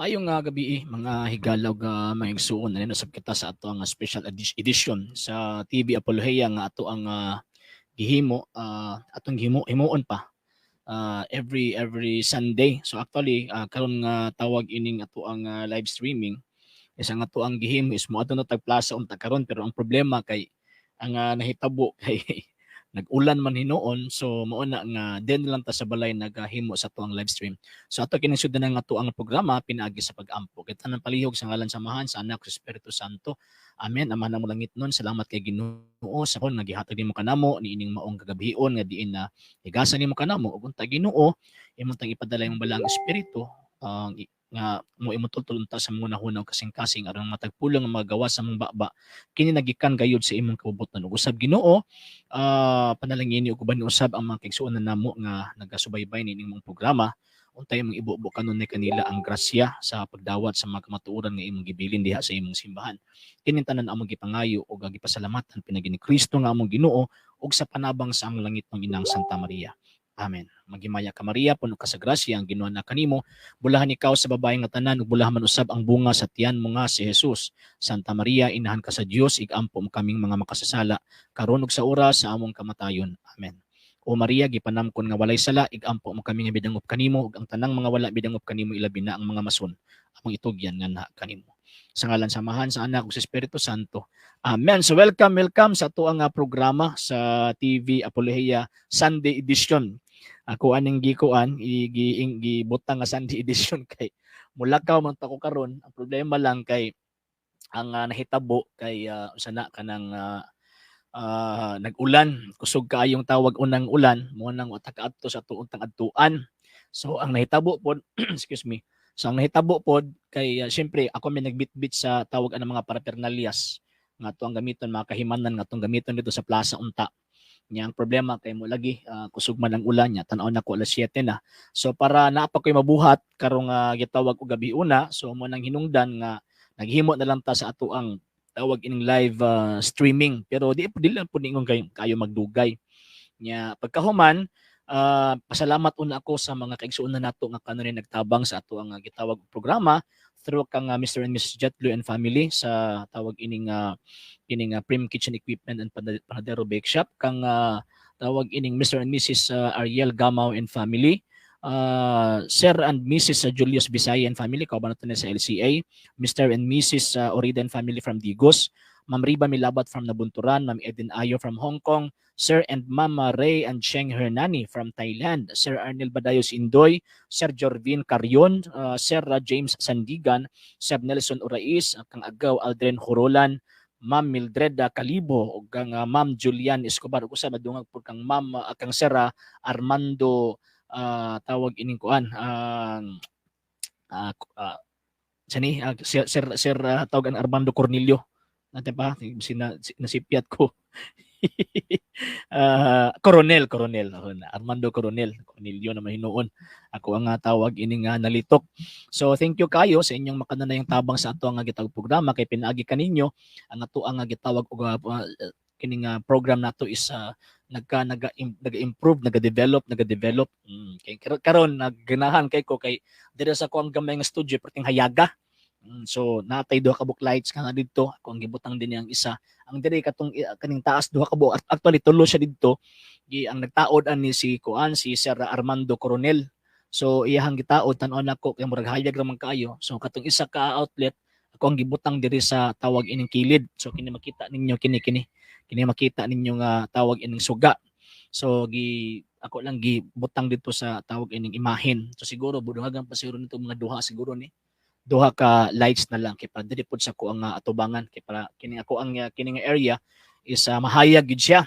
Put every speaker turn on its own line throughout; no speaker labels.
Maayong gabii, mga higala ug mga igsuon. Anhi usab kita sa ato ang special edition sa TV Apoloheia nga ato ang gihimo, atong gihimo himuon pa every Sunday. So actually, karon nga tawag ining ato ang live streaming is ang ato ang gihimo is moadto na tag plaza unta karon, pero ang problema kay ang nahitabo kay nag-ulan man hinuon, so mao na nga den lang ta sa balay nagahimo sa ato ang live stream. So ato kining sugdan ang ato ang programa pinaagi sa pag-ampo. Kita ng palihog sa ngalan sa Amahan, sa Anak, sa Espiritu Santo. Amen. Ama namo langitnon, salamat kay Ginoo sa kon nga gihatag nimo kanamo niining maong kagabhion nga diin na higasa nimo kanamo ug unta, Ginoo, imong tang ipadala imong Balaang Espiritu ang nga mo imong tultol unta sa mga hunahuna ug kasing-kasing aron matag pulong nga magawa sa among baba kini nagikan gayud sa imong kabubut-on. Ug usab, Ginoo, panalangini ug uban usab ang mga kaigsuonan namo nga nagasubaybay niining mong programa. Untay imong ibubo kanunay kanila ang grasya sa pagdawat sa mga kamatuoran nga imong gibilin diha sa imong simbahan. Kining tanan among gipangayo ug gipasalamatan pinaagi ni Kristo nga among Ginoo ug sa panabang sa among langitnong Inang Santa Maria. Amen. Maghimaya ka, Maria, puno ka sa grasya, ang Ginoo na kanimo. Bulahan ikaw sa babae nga tanan ug bulahan man usab ang bunga sa tiyan mo nga si Jesus. Santa Maria, inahan ka sa Dios, igampo mo kaming mga makasasala karon ug sa oras sa among kamatayon. Amen. O Maria, gipanamkon nga walay sala, igampo mo kami nga midangop kanimo ug ang tanang mga wala midangop kanimo, ilabi na ang mga mason, among itugyan nga na kanimo. Sa ngalan sa Amahan, sa Anak ug sa Espiritu Santo. Amen. So welcome, welcome sa ato ang programa sa TV Apoloheia Sunday edition. Ako aning gikuan, gibutang nga Sunday edition kay mulakaw man ta ko karon. Ang problema lang kay ang nahitabo kay usa na kanang nag-ulan, kusog kaayong tawag unang ulan, mo nang wa ta kaadto sa atuong tang adtuan. So ang nahitabo pod, excuse me. So ang nahitabo pod kay syempre ako may nagbitbit sa tawag ang mga paraphernalias nga ato ang gamiton, mga kahimanan nga atong gamiton dito sa plaza unta. Nya ang problema kay mo lagi kusog man ang ulan nya tan-aw nako alas 7 na. So para naa pa ko'y mabuhat karong gitawag og gabi una, so mo nang hinungdan nga naghimo na lang ta sa ato ang tawag ining live streaming, pero di lang pud ningon kay kayo magdugay. Nya pagkahuman, pasalamat una ako sa mga kaigsuonan nato nga kanunay nagtabang sa ato ang gitawag og programa through kang Mr. and Mrs. Jetlu and family sa tawag ining Prim Kitchen Equipment and Panadero Bake Shop, kang tawag ining Mr. and Mrs. Ariel Gamao and family, Sir and Mrs. Julius Bisaya and family, kauban nato ni sa LCA, Mr. and Mrs. Orida and family from Digos, Ma'am Riba Milabat from Nabunturan, Ma'am Eden Ayo from Hong Kong, Sir and Mama Ray and Cheng Hernani from Thailand, Sir Arnel Badayos Indoy, Sir Jorvin Carion, Sir James Sandigan, Sir Nelson Urais, kang Agaw Aldrin Horolan, Ma'am Mildreda Calibo ug kang Ma'am Julian Escobar ug usa madungag pud kang Ma'am kang Sir Armando, tawag ining kuan ang sani Sir tawag ang Armando Cornelio natin pa sina, nasipyat ko. Coronel, Coronel. Ako na, Armando Coronel, Cornelio na mahinuon. Ako ang tawag ini nga nalitok. So thank you kayo sa inyong makanunayang tabang sa ato ang gitawag programa kay pinaagi kaninyo ang ato ang gitawag og kining program nato is nagka naga naga-improve, naga-develop, naga-develop. Kay karon nagganahan kay ko kay diri sa ako ang gamay nga studio perting hayaga. So natay duha ka buok lights nga didto, ako ang gibutang din ang isa. Ang diri katong kaning taas duha ka buok, actually tulo siya didto. Gi ang nagtaod ani si kuan, si Sir Armando Coronel. So iyahang gitaod, tan-aw nako kay murag hayag ra man kaayo. So katong isa ka outlet ako ang gibutang diri sa tawag ining kilid. So kini makita ninyo kini kini. Kini makita ninyo nga tawag ining suga. So gi ako lang gibutang dito sa tawag ining imahen. So siguro budungagan pa siguro nito mga duha siguro ni. Duha ka lights na lang kay para diri pud sa ko ang atubangan kay para kini ako ang kini nga area is mahayag gid siya.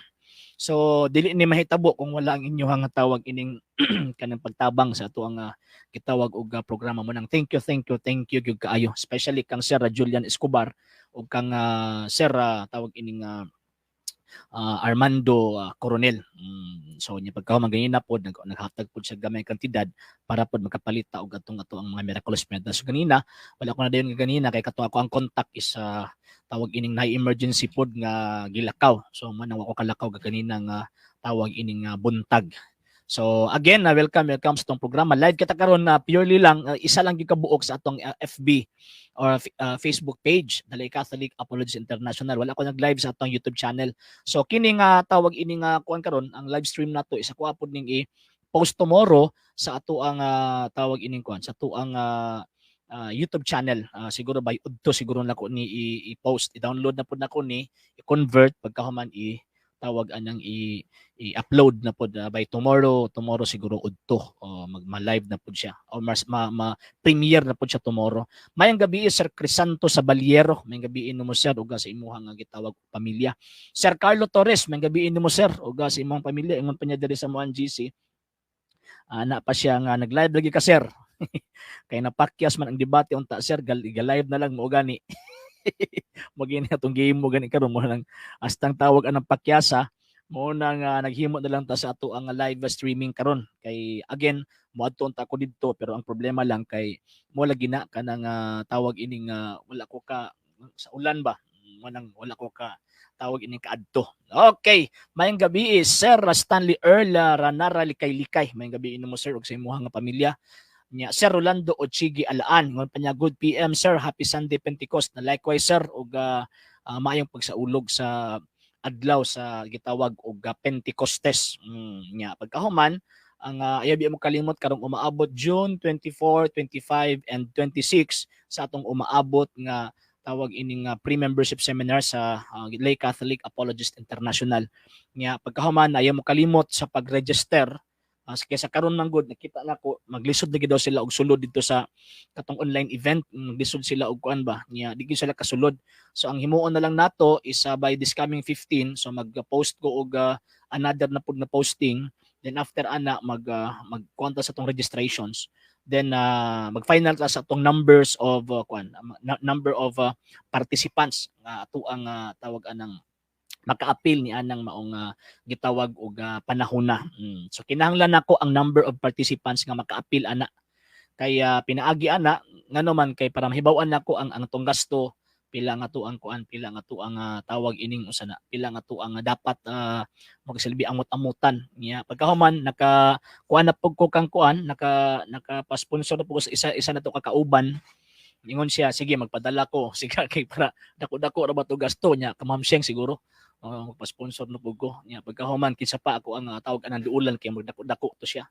So dili ni mahitabo kung wala ang inyong nga tawag ining kanang pagtabang sa ato ang gitawag og programa mo nang thank you, thank you, thank you gyud kaayo, especially kang Sir Julian Escobar ug kang Sir tawag ining Armando Coronel. So nya pagkahuman ganina pod naghatag pod siya gamay kantidad para pod makapalit ta og atong ato ang mga miraculous medal. So ganina wala ko na dayon nga ganina kay kato ako ang contact is tawag ining na emergency pod nga gilakaw. So man wa ko kalakaw ga ganina nga tawag ining buntag. So again, welcome, welcome sa atong programa. Live kita karon na purely lang isa lang gyud kabuok sa atong FB or Facebook page, The Lay Catholic Apologists International. Wala ko nag-live sa atong YouTube channel. So kini nga tawag ini nga kuan karon, ang live stream nato isa ko apod ning i-post tomorrow sa ato ang tawag ining kuan sa ato ang YouTube channel. Siguro by udto siguro nako ni i-post, i-download na pud nako ni, i-convert, pagkahuman i tawag anang i-upload na pod by tomorrow, tomorrow siguro udto o mag ma-live na pod siya o mas ma premiere na pod siya tomorrow. Mayang gabi, Sir Crisanto Sabaliero, mayang gabi nimo, sir, ug sa imuhang nga gitawag pamilya. Sir Carlo Torres, mayang gabi nimo, sir, ug sa imong pamilya. Ingon pa niya diri sa Muan GC, ana pa siya nga nag-live lagi ka, sir, kay napakyas man ang debate unta, sir, gal live na lang mo gani mo gini atong game mo gani karon mo nang astang tawag anang pakyasa mo nang naghimo na lang ta sa ato ang live streaming karon. Kay again, moadto unta ko didto, pero ang problema lang kay mo lagi na kanang tawag ining wala ko ka sa ulan ba mo nang wala ko ka tawag ining kaadto. Okay, mayang gabi is Sir Stanley Earl Ranara Likay-Likay. Mayang gabi mo, sir, ug sa imuhang nga pamilya. Nya Sir Rolando Ochigi Alaan, ngon pa niya, "Good PM, sir, happy Sunday Pentecost." Na likewise, sir, ug maayong pagsaulog sa adlaw sa gitawag og Pentecostes. Nya pagkahuman ang ayaw mo kalimot karong umaabot June 24, 25 and 26 sa atong umaabot nga tawag ining pre-membership seminar sa Lay Catholic Apologist International. Nya pagkahuman, ayaw mo kalimot sa pag-register kaysa karon man gud nakita nako maglisod na gid daw sila og sulod dito sa katong online event. Maglisod sila og kuan ba niya, di gyud sila kasulod. So ang himuon na lang nato is by this coming 15, so mag-post ko og another na pud na posting. Then after ana mag magkuan ta sa atong registrations, then mag-final ta sa atong numbers of kuan number of participants nga ato ang tawag anang maka-apil ni anang maong gitawag og panahon na. So kinahanglan nako ang number of participants nga maka-apil ana. Kaya pinaagi ana ngano man kay para mahibaw-an nako ang atong gasto, pila nga to ang kuan, pila nga to ang tawag ining usa na, pila nga to ang dapat magsilbi amot-amutan niya. Pagkahuman naka kuan na pug ko kang kuan, naka naka-sponsor na pug ko sa isa isa na to kakauban. Ingon siya, "Sige, magpadala ko." Sige, kay para dako-dako ra ba to gasto niya, ka Ma'am Sheng siguro. Magpa-sponsor na pug ko. Nya pagkahuman kinsa pa ako ang tawag anang duulan kay magdako-dako to siya.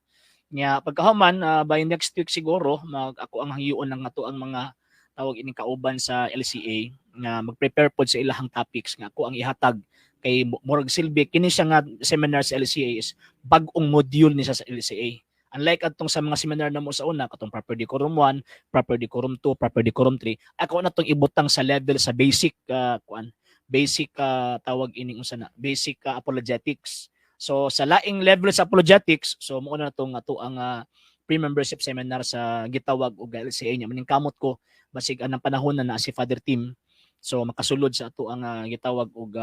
Nya pagkahuman by next week siguro mag ako ang hangyoon ng ato ang mga tawag ining kauban sa LCA nga mag-prepare pod sa ilahang topics nga ako ang ihatag, kay murag silbi kini siya nga seminar sa LCA is bag-ong module ni siya sa LCA. Unlike atong sa mga seminar na mo sa una, katong Proper Decorum 1, Proper Decorum 2, Proper Decorum 3, ako na tong ibutang sa level sa basic kuan, basic tawag ining unsa na, basic apologetics. So sa laing level sa apologetics, so mo na tong ato ang pre-membership seminar sa gitawag og LCA niya. Maning kamot ko basig anang panahon na naa si Father Tim. So makasulod sa ato ang gitawag og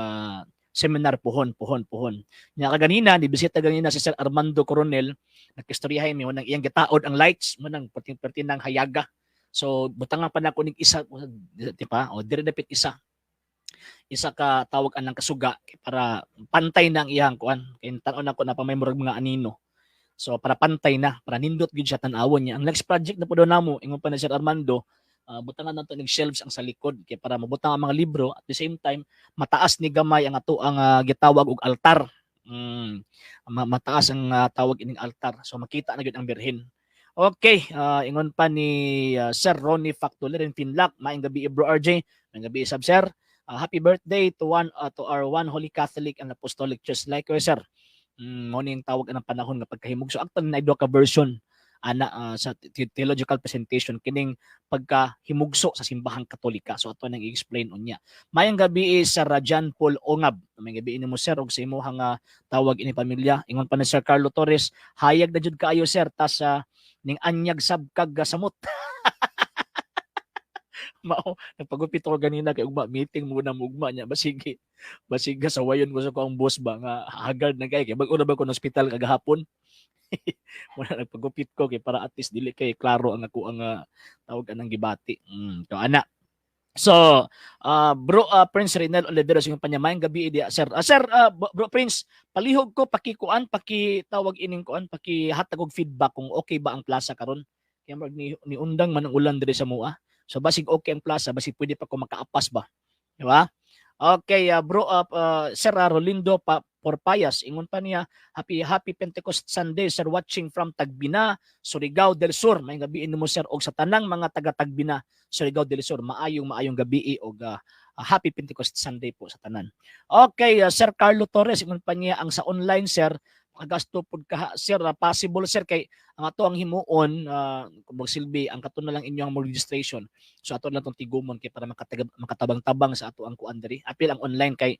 seminar puhon puhon puhon. Nya kaganina ni bisita ganina si Sir Armando Coronel, nakistoryahay mi nang iyang gitaod ang lights mo nang perting nang hayaga. So butangan pa nako ning isa, di pa o dire dapit isa isa ka tawag anang kasuga para pantay na ang iyang kuan, kay tan-on nako na pa may murag mga anino. So para pantay na, para nindot gyud siya tan-awon niya. Ang next project na po daw namo, ingon pa na Sir Armando, butangan nato ning shelves ang sa likod kay para mabutang ang mga libro, at the same time mataas ni gamay ang ato ang gitawag og altar. Mataas ang tawag ining altar. So makita na gyud ang Birhen. Okay, ingon pa ni Sir Ronnie Factuler in Finlac, maayong gabi, bro RJ, maayong gabi sab, sir. Happy birthday to our one Holy Catholic and Apostolic Church. Likewise, sir. Mo ni ang tawag anang panahon nga pagkahimugso. Actually na duha ka version ana sa theological presentation kining pagkahimugso sa Simbahang Katolika. So ato nang i-explain unya. Mayang gabi is sa Rajan Paul Ongab. Mayang gabi nimo, sir, ug sa imong tawag ini pamilya. Ingon pa ni Sir Carlo Torres, "Hayag na jud kaayo, sir, tas ning anyag sab kag samot." Mao nagpagupit ko ganina kay ugma meeting mo na mugma niya, basig basig sawayon ko sa akong boss ba nga haggard na kay bag-o na ba ko na ospital kagahapon. Muna nagpagupit ko kay para at least dili kay klaro ang ako ang tawag anang gibati. So ana. So, bro Prince Renel Oliveros, yung panya, maayong gabi diya, sir. Sir, bro Prince, palihog ko pakikuan, pakitawag ining kuan, pakihatag og feedback kung okay ba ang plaza karon. Kaya mag ni undang man ang ulan diri sa mua. So basig okay ang plaza, basig pwede pa ko makaapas ba. Di ba? Okay, bro Sir Rolindo pa Porpayas, ingon pa niya, "Happy happy Pentecost Sunday, sir, watching from Tagbina, Surigao del Sur." Maayong gabi mo, sir, og sa tanang mga taga Tagbina, Surigao del Sur, maayong maayong gabi og happy Pentecost Sunday po sa tanan. Okay, Sir Carlo Torres, ingon pa niya, "Ang sa online, sir, makagasto pud ka, sir." Possible, sir, kay ang ato ang himuon, kung magsilbi ang kato na lang inyong registration. So ato lang tong tigumon kay para makatabang-tabang sa ato ang kuan diri. Apil ang online kay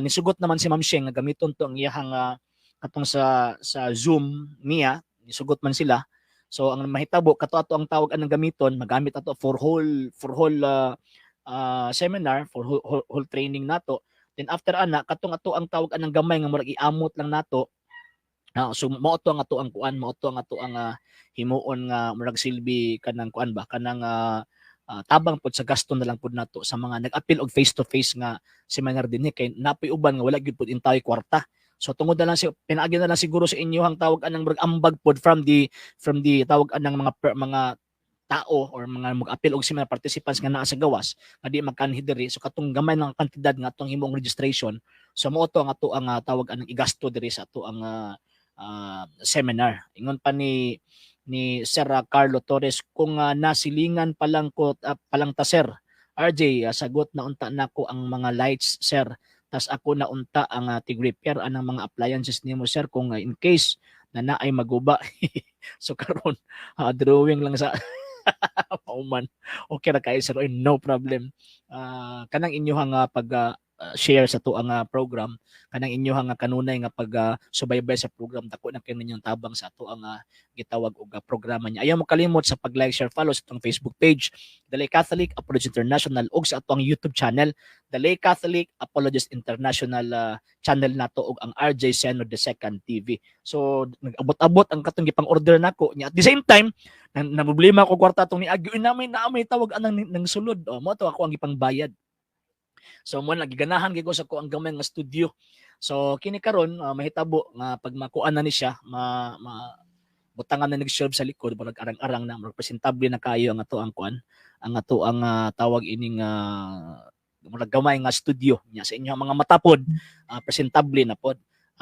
nisugot naman si Ma'am Sheng nga gamiton to ang iyahang katong sa Zoom niya, nisugot man sila. So ang mahitabo kato ato ang tawag anang gamiton, magamit ato for whole seminar, for whole training nato. Then after ana, katong ato ang tawag anang gamay nga murag iamot lang nato. So mao to ang ato ang kuan, mao to ang ato ang himuon nga murag silbi kanang kuan ba, kanang tabang pod sa gasto na lang pod nato sa mga nag-apil og face to face nga seminar dinhi kay napoy uban nga wala gyud pod intaway kwarta. So tungod na lang si pinaagi na lang siguro sa inyohang tawag anang murag ambag pod from the tawag anang mga tao or mga mag-apil og seminar participants nga naa sa gawas nga di magkanhi diri. So katong gamay ng kantidad nga atong himong registration, so mao to ang ato ang tawag anang igasto diri sa ato ang seminar. Ingon pa ni Sir Carlo Torres, "Kung nasilingan pa lang ko pa lang ta, Sir RJ, sagot na unta nako ang mga lights, sir. Tas ako na unta ang tig-repair anang mga appliances nimo, sir, kung in case na naay maguba." So karon drawing lang sa pauman. Okay ra kay, sir. Oy, no problem. Kanang inyohang pag share sa tuang program, kanang inyohang kanunay nga pag subaybay sa program, dako na kay ninyong tabang sa ato ang gitawag og programa niya. Ayaw mo kalimot sa pag-like, share, follow sa atong Facebook page, The Lay Catholic Apologist International, ug sa atong YouTube channel, The Lay Catholic Apologist International channel nato ug ang RJ Seno the Second TV. So nag-abot-abot ang katong gipang order nako niya. At the same time, na problema ko kwarta atong niagi namin na may tawag anang nang sulod. Oh, mo to ako ang gipangbayad. So mo na giganahan gyud ko sa ko ang gamay nga studio. So kini karon mahitabo nga pag makuan na ni siya, ma, ma butangan na nag-shelf sa likod, murag arang-arang na, murag presentable na kayo ang ato ang kuan, ang ato ang tawag ining murag gamay nga studio nya sa inyong mga matapod, presentable na pod.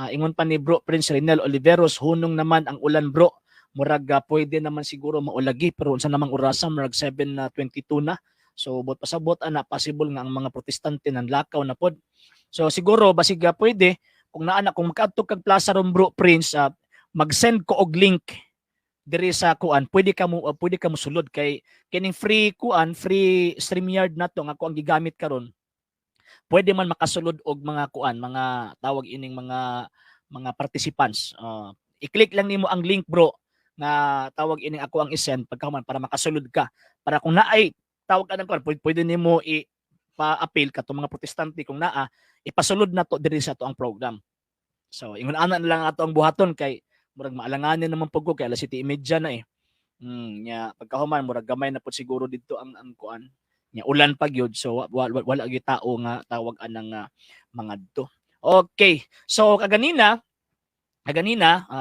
Ingon pa ni bro Prince Renel Oliveros, "Hunong naman ang ulan, bro. Murag pwede naman siguro maulagi," pero unsa namang orasa? Murag 7:22 na. So bot pasabot ana, possible nga ang mga Protestante nanlakaw na pod. So siguro basig pwede kung naa na, kung makaadto kag plaza ron, bro Prince, mag-send ko og link diri sa kuan, pwede ka mo sulod kay kining free kuan, free StreamYard nato nga ako ang gigamit karon, pwede man makasulod og mga kuan, mga tawag ining mga participants. I-click lang nimo ang link, bro, nga tawag ining ako ang i-send pagkahuman para makasulod ka, para kung naay tawag ka ng kuan, pwede nimo i pa-appeal katong mga Protestante kung naa, ipasulod na to diri sa ato ang program. So ingon ana na lang ato ang buhaton kay murag maalanganin naman pud ko kay alas 7:30 na eh. Nya pagkahuman murag gamay na pud siguro didto ang kuan. Nya ulan pa gyud, so wala gyud tao nga tawag anang mga dto. Okay. So kaganina,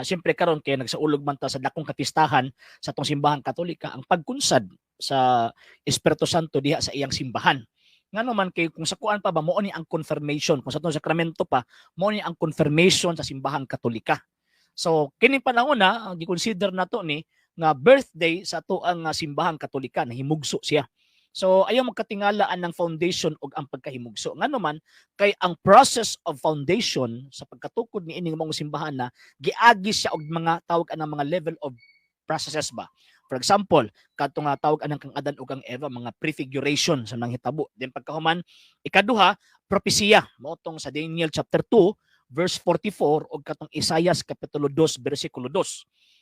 siyempre karon kay nagsaulog man ta sa dakong kapistahan sa atong Simbahan Katolika, ang pagkunsad sa Espiritu Santo diha sa iyang simbahan. Ngano man kay kung sa kuan pa ba, mao ni ang confirmation, kung sa atong sakramento pa, mao ni ang confirmation sa Simbahang Katolika. So kining panahon na ang gi-consider nato ni nga birthday sa ato ang Simbahang Katolika, nahimugso siya. So ayaw magkatingala ang foundation ug ang pagkahimugso. Ngano man kay ang process of foundation sa pagkatukod ni ining mong simbahan na giagi siya og mga tawag anang mga level of processes ba. For example, kadto nga tawag anang kang Adan ug kang Eva, mga prefiguration sa nanghitabo. Then pagkahuman, ikaduha, propesiya mao tong sa Daniel chapter 2 verse 44 ug katong Isaias kapitulo 2 bersikulo 2.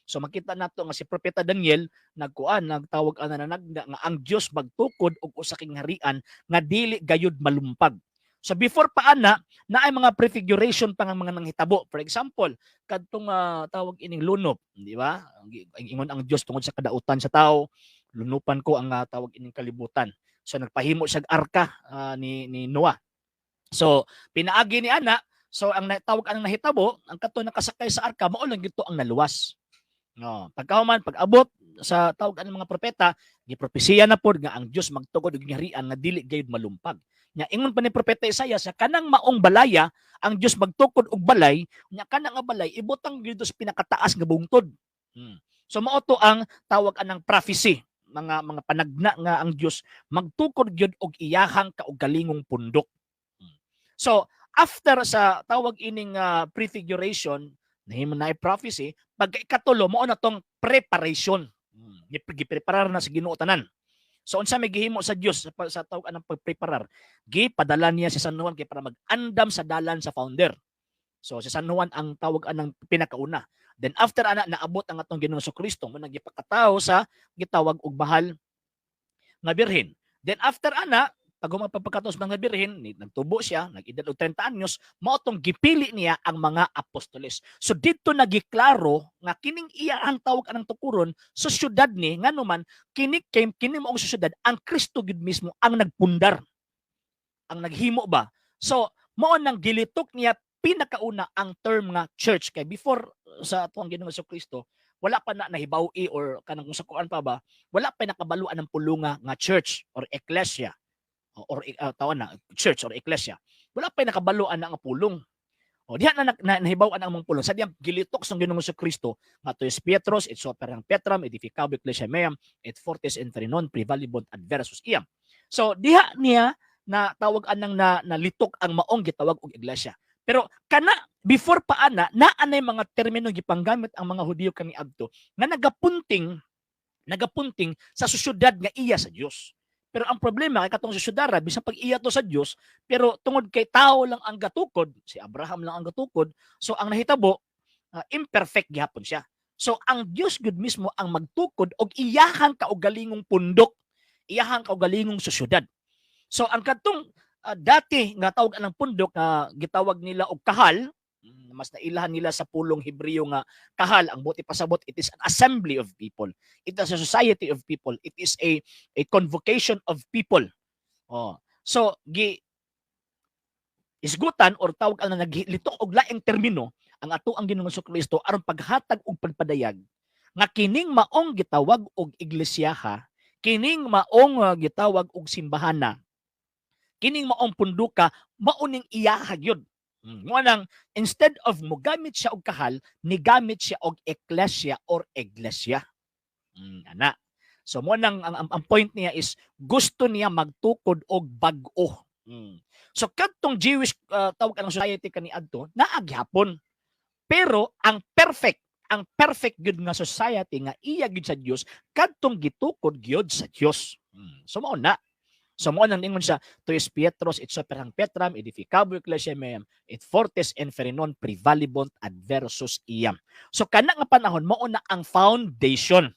So makita nato nga si Propeta Daniel nagkuan, nagtawag ana na nga ang Dios magtukod og usa ka harian nga dili gayud malumpag. So before pa ana, naay mga prefiguration pa nga mga nanghitabo. For example, kadtong tawag ining lunop, di ba? Ang ingon ang Dios, "Tungod sa kadautan sa tao, lunupan ko ang tawag ining kalibutan." So nagpahimo siya og arka ni Noah. So pinaagi ni ana, so ang tawag anang nahitabo, ang kato nakasakay sa arka mao lang gito ang naluwas. No, pagkahuman, pag-abot sa tawag anang mga propeta, gipropesiya na pod nga ang Dios magtukod og gingharian nga dili gayud malumpag. Nya ingon pa ni propeta Isaiah, sa kanang maong balaya ang Dios magtukod og balay, nya kanang nga balay ibutang gyud sa pinakataas nga bungtod. So mao to ang tawag anang prophecy, mga panagna nga ang Dios magtukod gyud og iyahang kaugalingong pundok. So after sa tawag ining prefiguration, nahimo na prophecy, pag ikatulo mao na tong preparation. Gipreparar na sa Ginoo tanan. So unsa may gihimo sa Dios sa tawag anang pagpreparar? Gipadala niya si San Juan kay para mag-andam sa dalan sa founder. So si San Juan ang tawag anang pinakauna. Then after ana, naabot ang atong Ginoong Kristo mo nang gipakatao sa gitawag og mahal nga birhen. Then after ana, pag humapagpagkatao sa mga birhen, nagtubo siya, nag-edad og 30 anyos, mao tong gipili niya ang mga apostoles. So didto nagiklaro nga kining iya ang tawag anang tukuron sa syudad ni, ngano man kini kay kini maong syudad ang Kristo gid mismo ang nagpundar. Ang naghimo ba? So mao nang gilitok niya pinakauna ang term nga church, kay before sa atong Ginoong Kristo wala pa na nahibaw-i or kanang kung sa kuan pa ba, wala pa nakabaluan ng pulunga nga church or ecclesia or tawag na church or ecclesia. Wala pa nakabaluan na ang pulong. O diha na nahibaw-an ang mga pulong. Sa diyang gilitok sa Ginoong Kristo nga tu es Petrus et super hanc petram edificabo ecclesiam meam et fortes inferni non praevalebunt adversus eam. So diha niya na tawag anang na nalitok ang maong gitawag og iglesia. Pero kana before pa ana, naa nay mga termino gipanggamit ang mga Hudiyo kaniadto nga nagapunting sa sosyudad nga iya sa Dios. Pero ang problema kay katong sosyudara, bisan pag iya to sa Dios, pero tungod kay tao lang ang gatukod, si Abraham lang ang gatukod, so ang nahitabo, imperfect gihapon siya. So ang Dios gud mismo ang magtukod og iyahang kaugalingong pundok, iyahang kaugalingong sosyudad. So ang kadtong dati nga tawag anang pundok nga gitawag nila og kahal, mas nailahan nila sa pulong Hebreo nga kahal, ang buot ipasabot, it is an assembly of people. It is a society of people. It is a convocation of people. Oh. So gi isgutan or tawag ang naglitok og laing termino ang ato ang Ginoong Kristo aron paghatag og pagpadayag nga kining maong gitawag og iglesiyaha, kining maong gitawag og simbahana, kining maong punduka, mauning iyaha gyud. Mo nang instead of mogamit siya og kahal, nigamit siya og eklesia or iglesia. Ana. So mo nang ang point niya is gusto niya magtukod og bag-o. So kadtong Jewish tawag ang society kaniadto, naa gihapon. Pero ang perfect gyud nga society nga iya gyud sa Dios, kadtong gitukod gyud sa Dios. So mao na. So mao nang ingon siya, tu es Petrus et super hanc petram edificabo ecclesiam meam et fortes inferni non praevalebunt adversus eam. So kana nga panahon mao na ang foundation.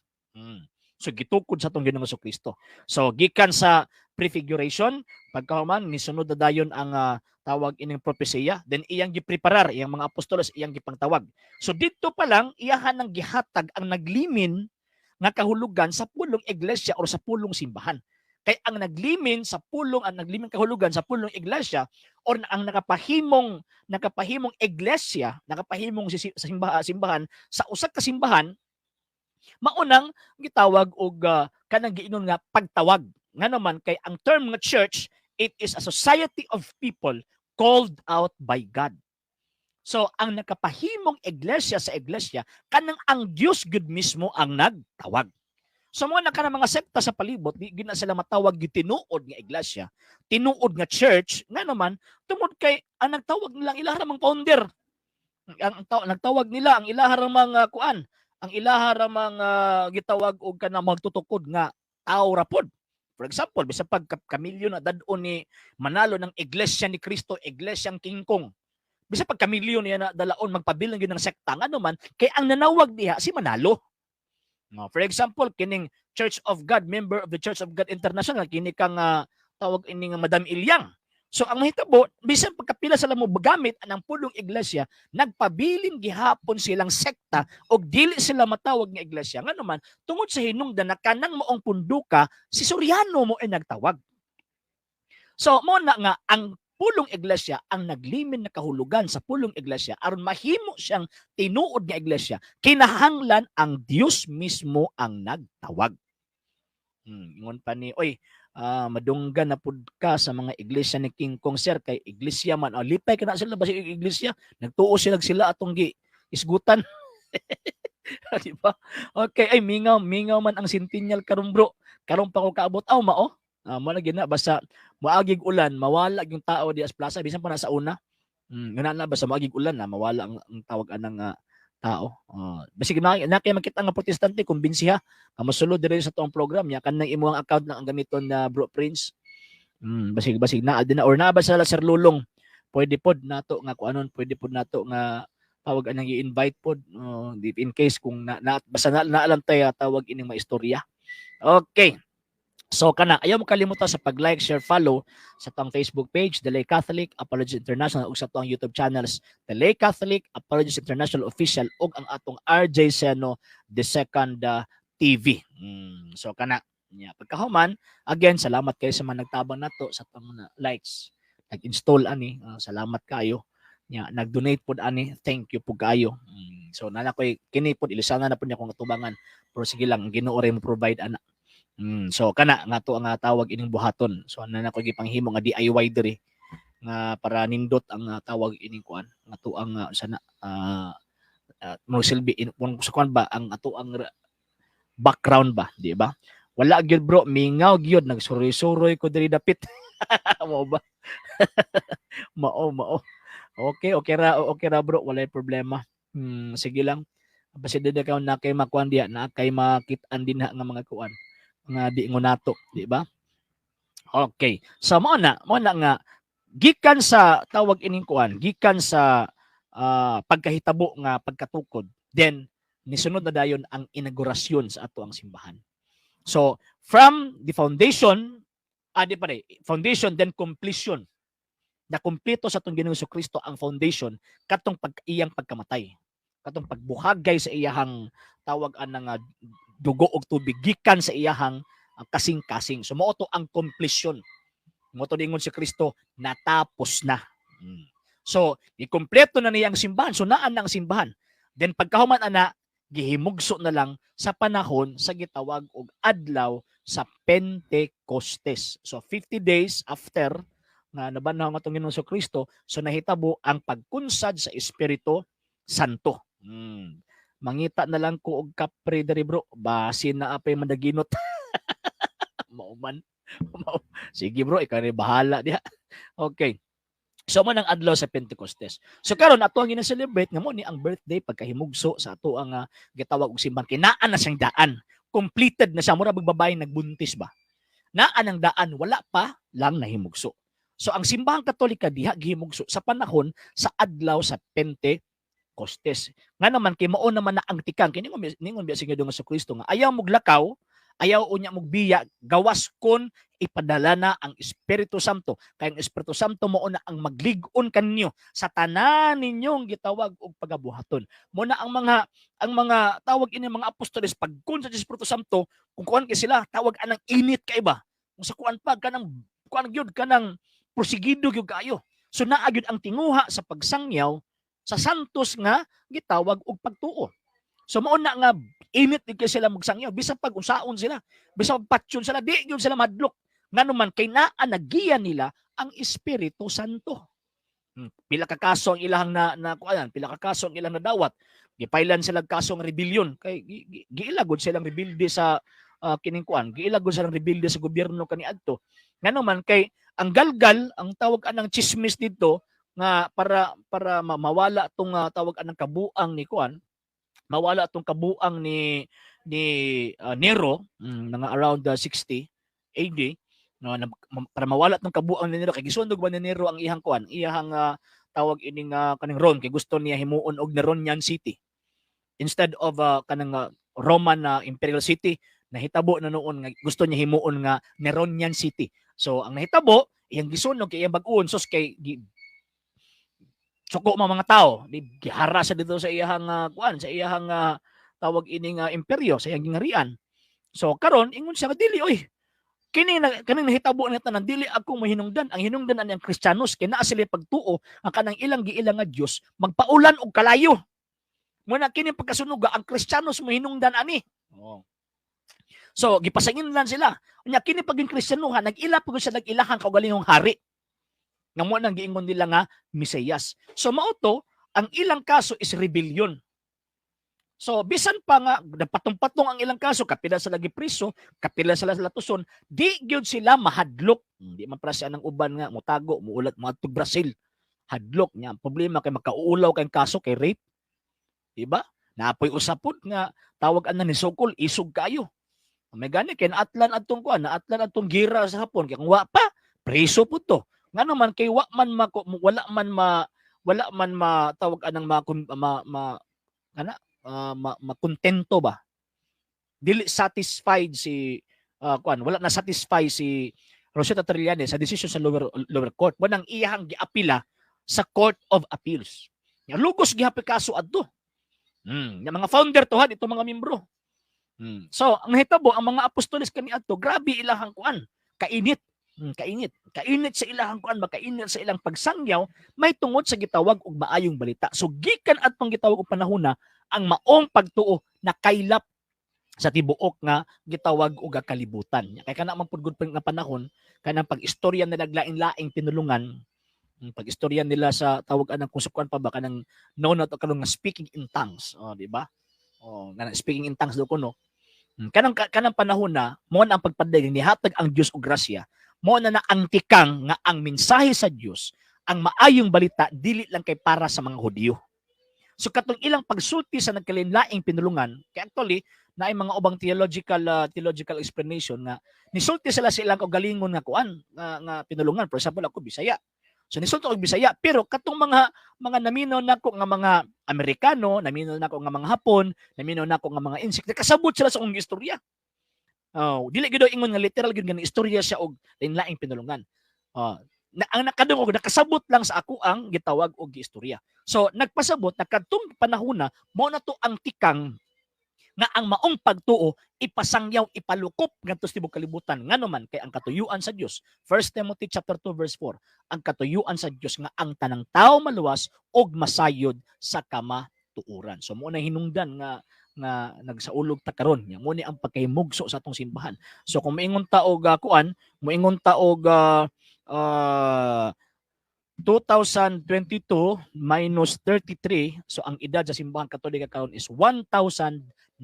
So gitukod sa atong Ginoong Kristo. So gikan sa prefiguration, pagkahuman nisunod na dayon ang tawag ining propesiya, then iyang gipreparar iyang mga apostolos, iyang gipangtawag. So didto pa lang iyahan ng gihatag ang naglimin nga kahulugan sa pulong iglesia or sa pulong simbahan. Kay ang naglimin sa pulong, ang naglimin kahulugan sa pulong iglesia or ang nakapahimong iglesia, nakapahimong si, sa simbahan sa usa ka simbahan, maunang gitawag og kanang giingon nga pagtawag. Nga naman kay ang term nga church, it is a society of people called out by God. So ang nakapahimong iglesia sa iglesia, kanang ang Dios gud mismo ang nagtawag. So mga na kanang mga sekta sa palibot, di gid na sila matawag gyud tinuod nga iglesia, tinuod nga church, nga naman tungod kay ang nagtawag nilang ilaha ramang founder. Ang nagtawag nila ang ilaha ramang kuan, ang ilaha ramang gitawag og kanang magtutukod nga tao ra pod. For example, bisan pag kamilyon na dad-on ni Manalo ng Iglesia ni Cristo, Iglesyang King Kong. Bisan pag kamilyon niya na dalaon, magpabilin gyud ng sekta, ngano man kay ang nanawag diha si Manalo. No, for example, kining Church of God, member of the Church of God International, kini kang tawag ini nga Madam Ilyang. So ang mahitabo, bisan pagkapila sila mo gamit ang pulong iglesia, nagpabilin gihapon silang sekta og dili sila matawag nga iglesia. Ngano man, tungod sa hinungdan na kanang maong punduka, si Soriano mo ay nagtawag. So mo na nga ang pulong iglesia, ang naglimin na kahulugan sa pulong iglesia, aron mahimo siyang tinuod nga iglesia, kinahanglan ang Dios mismo ang nagtawag. Ingon pa ni, oy, madunggan na pud ka sa mga iglesia ni King Kong, sir, kay iglesia man. Oh, lipay ka na sila ba sa iglesia? Nagtuo sila sila atong gi isgutan. Di ba? Okay, ay mingaw, mingaw man ang Centennial karon, bro. Karon pa ko kaabot. Aw, mao. Mo lagi na basta moagig ulan, mawala yung tao di as plaza bisan pa na sa una. Ngana na basta moagig ulan na mawala ang tawag anang tao. Basig na kay makita nga protestante, kumbinsi ha. Nga mosulod diri sa tuong program nya kanang imong account na ang gamiton na, Bro Prince. Basig basig na din na or na ba sa Sir Lulong. Pwede pod nato nga kuanon, pwede pod nato nga tawag anang i-invite pod in case kung na basta na naalam tayo tawag ining maistorya. Okay. So kana, ayaw mo kalimutan sa pag-like, share, follow sa atong Facebook page, The Lay Catholic Apologists International, ug sa atong YouTube channels, The Lay Catholic Apologists International Official ug ang atong RJ Seno the Second TV. So kana, nya pagkahuman, again, salamat kayo sa mga nagtabang nato sa atong mga likes. Nag-install ani, salamat kayo. Nya nag-donate pod ani, thank you po kayo. So nana koy kini pod ilisana na pod niya kung atubangan. Pero sige lang, Ginoo ray mo provide ana. So kana nga to ang tawag ining buhaton. So ana na ko gipanghimo nga DIY diri nga para nindot ang tawag ining kuan nga to ang sana mo silbi in, kung sa kuan ba ang ato ang background ba, di ba? Wala gyud, bro, mingaw gyud, nagsuroy-suroy ko diri dapit. Mao ba? Mao mao. Okay ra bro, walay problema. Sige lang. Basta di ka na kay makuan diya, na kay makit-an din ha nga mga kuan nga di nato, di ba? Okay. So mao na nga gikan sa tawag ining kuan, gikan sa pagkahitabo nga pagkatukod, then nisunod na dayon ang inaugurasyon sa ato ang simbahan. So from the foundation, di pa foundation, then completion. Na kumpleto sa atong Ginoong Kristo ang foundation katong pag iyang pagkamatay. Katong pagbuhagay sa iyahang tawag anang dugo og tubig gikan sa iyahang kasing-kasing. So mao to ang completion. Mao to ningon si Kristo, natapos na. So, ikumpleto na niya ang simbahan. So naan na ang simbahan. Then pagkahuman ana, gihimugso na lang sa panahon sa gitawag og adlaw sa Pentecostes. So 50 days after nga nabanhaw ang atong Ginoong Kristo, so nahitabo ang pagkunsad sa Espiritu Santo. Mangita na lang ko og kapre diri, bro. Basin na apay madaginot. Mao man. Mao. Sige bro, ikaw ni bahala diha. Okay. So mo nang adlaw sa Pentecostes. So karon ato ang gina-celebrate nga mo ni ang birthday pagkahimugso sa ato ang gitawag og simbang. Kinaan na siyang daan. Completed na siya, mura bag babae nagbuntis ba. Naan ang daan, wala pa lang nahimugso. So ang simbahang Katolika diha gihimugso sa panahon sa adlaw sa Pentecostes. Nga naman kay mao naman na ang tikang kini ningon biya sa Ginoong Kristo nga ayaw moglakaw, ayaw unya mogbiya gawas kon ipadala na ang Espiritu Santo. Kay ang Espiritu Santo mao na ang maglig-on kanyo sa tanan ninyong gitawag og pagabuhaton. Mo na ang mga tawag ini mga apostoles pagkun sa Espiritu Santo, kung kuan kay sila tawag anang init kay ba. Kung sa kuan pa kanang kuan gyud, kanang prosigido gyud kaayo. So naa gyud ang tinguha sa pagsangyaw sa santos nga gitawag og pagtuo. So mao na nga init di kay sila magsangyaw bisan pag unsaon sila, bisan pagpatyon sila, di gyud sila madlok. Ngano man kay naa nagiya nila ang Espiritu Santo. Pila ka kaso ang ilang na na kuan, pila ka kaso ang ilang nadawat. Gipailan sila kasong rebellion kay giila gud silang rebelde sa kining kuan, giila gud silang rebelde sa gobyerno kaniadto. Ngano man kay ang galgal, ang tawag anang chismis dito nga para mawala tong tawag anang kabuang ni kuan, mawala tong kabuang ni Nero, mga around 60 AD, no, na, para mawala tong kabuang ni Nero kay gisunog ba ni Nero ang iyang kuan, iyang tawag ining kaning Rome kay gusto niya himuon og Neronian City instead of kanang Roman na Imperial City. Nahitabo na noon nga gusto niya himuon nga Neronian City. So ang nahitabo, iyang gisunog kay iyang bag-uon, sus, kay suko mga tao di gihara sa dito sa iyahang kuan, sa iyahang tawag ining imperyo, sa iyang gingarian. So karon ingon siya, dili oy. Kini na kaning nahitabo ni tanan, dili ako mahinungdan. Ang hinungdan ani ang Kristiyanos kay naa sila pagtuo ang kanang ilang giila nga Dios magpaulan og kalayo. Mo na kini pagkasunuga, ang Kristiyanos mahinungdan ani. Oh. So gipasangin lang sila. Unya kini paging Kristiyanuhan, nag-ila pag sila nag-ilahang kaugalingong hari. Nga mo nang giingon nila nga Mesiyas. So mao to, ang ilang kaso is rebellion. So bisan pa nga napatong-patong ang ilang kaso, kapila sila gipriso, kapila sila sa latuson, di gyud sila mahadlok. Di man para siya ng uban nga mutago, muulat moadtog Brazil. Hadlok niya. Ang problema kay makauulaw kay kaso kay rape. Diba? Napoy usapod nga tawag ana ni Sokol, isog kayo. May gani kay naatlan adtong kuan, naatlan adtong gira sa Hapon kay kung wa pa, preso pud to. Ngano man kay wa man ma, wala man ma tawag anang ma, ma, ma kana ma, makontento ba, dili satisfied si kuan, wala na satisfy si Rosetta Trillanes sa decision sa lower lower court, mo nang iyahang giapila sa Court of Appeals. Nya lugos gihapon kaso adto. Nya mga founder to ha dito, mga membro. So ang nahitabo, ang mga apostoles kaniadto, grabe ilahang kuan, kainit. Kainit. Kainit sa ilahang kuan, makainit sa ilang pagsangyaw may tungod sa gitawag og maayong balita. So gikan adtong gitawag og panahona, ang maong pagtuo nakaylap sa tibuok nga gitawag og kalibutan. Kay kana man pud gud nga panahon, kanang pag-istorya nila laing-laing pinulungan, pag-istorya nila sa tawag anang kung kuan pa ba, kanang known na to karon nga speaking in tongues, oh, di ba? Oh, nga speaking in tongues do kuno. Kanang panahon na mo na ang pagpadayon, nihatag ang Dios og grasya, mo na na ang tikang nga ang mensahe sa Dios, ang maayong balita, dili lang kay para sa mga Hudiyo. So katong ilang pagsulti sa nagkalain-laing pinulungan, kay actually naay mga ubang theological explanation nga nisulti sila sa ilang kaugalingon nga kuan nga pinulungan. For example, ako Bisaya. So nisulti og Bisaya, pero katong mga naminaw nako nga mga Amerikano, naminaw nako nga mga Hapon, naminaw nako nga mga Insik, nakasabot sila sa akong istorya. Oh, dili gyud ingon nga literal gyud nga istorya siya og lain-laing pinulungan. Oh, na, ang nakadungog nakasabot lang sa ako ang gitawag og giistorya. So nagpasabot na kadtong panahona, mo na to ang tikang nga ang maong pagtuo ipasangyaw, ipalukop ngadto sa tibuok kalibutan, ngano man kay ang katuyuan sa Dios, 1 Timothy chapter 2 verse 4, ang katuyuan sa Dios nga ang tanang tao maluwas og masayod sa kamatuoran. So mo na hinungdan nga nagsaulog ta karon nya, mo ni ang pagkahimugso sa atong simbahan. So kung moingon ta og kuan, moingon ta og 2022 minus 33, so ang edad sa Simbahang Katolika karon is 1,989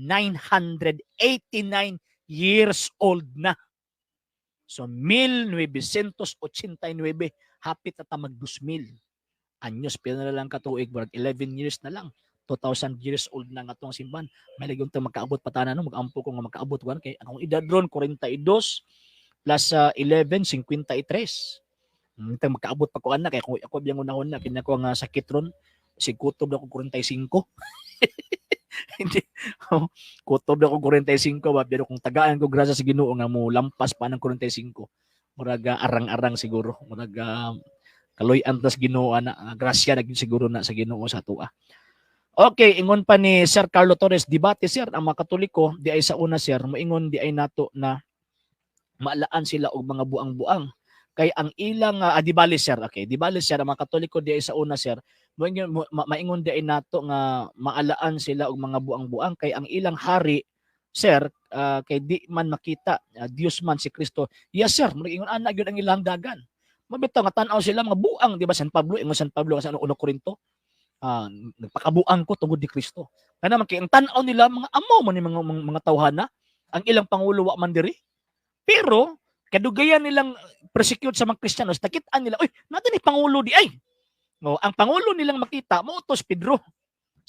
years old na. So 1989, hapit na ta mag 2,000 anyos. Pila na lang katuig, murag 11 years na lang. 2,000 years old na nga tong simbahan. May lagyon ta makaabot pa tanan, no, mag-ampo ko nga makaabot kuan kay akong edad ron 42 plus 11, 53. Tang makaabot pa ko ana kay kung ako biyang unahon na kini ako nga sakit ron, sig kutob na ako 45. Hindi. Oh, kutob na ako 45 ba, pero kung tagaan ko grasya sa Ginoo nga mo lampas pa ng 45. Murag arang-arang siguro, murag kaloy-an tas Ginoo ana, grasya na gyud siguro na sa Ginoo sa atoa. Okay, ingon pa ni Sir Carlo Torres, debate sir, ang mga Katoliko di ay sa una sir, moingon di ay nato na maalaan sila og mga buang-buang kay ang ilang di bali sir, okay, di bali sir, ang mga Katoliko di ay sa una sir, moingon maingon di ay nato nga maalaan sila og mga buang-buang kay ang ilang hari sir, kay di man makita, Dios man si Kristo. Yes sir, ingon ana gyud ang ilang dagan. Mabitaw nga tan-aw sila mga buang, di ba San Pablo, ingon San Pablo sa ano, Korinto, nagpakabuang ko tungod ni Kristo. Kana man kay ang tan-aw nila mga amo man ni mga tawhana, ang ilang pangulo wa man diri. Pero kadugayan nilang persecute sa mga Kristiyanos, nakit-an nila, "Uy, natin ni pangulo di ay." No, ang pangulo nilang makita mo to si Pedro.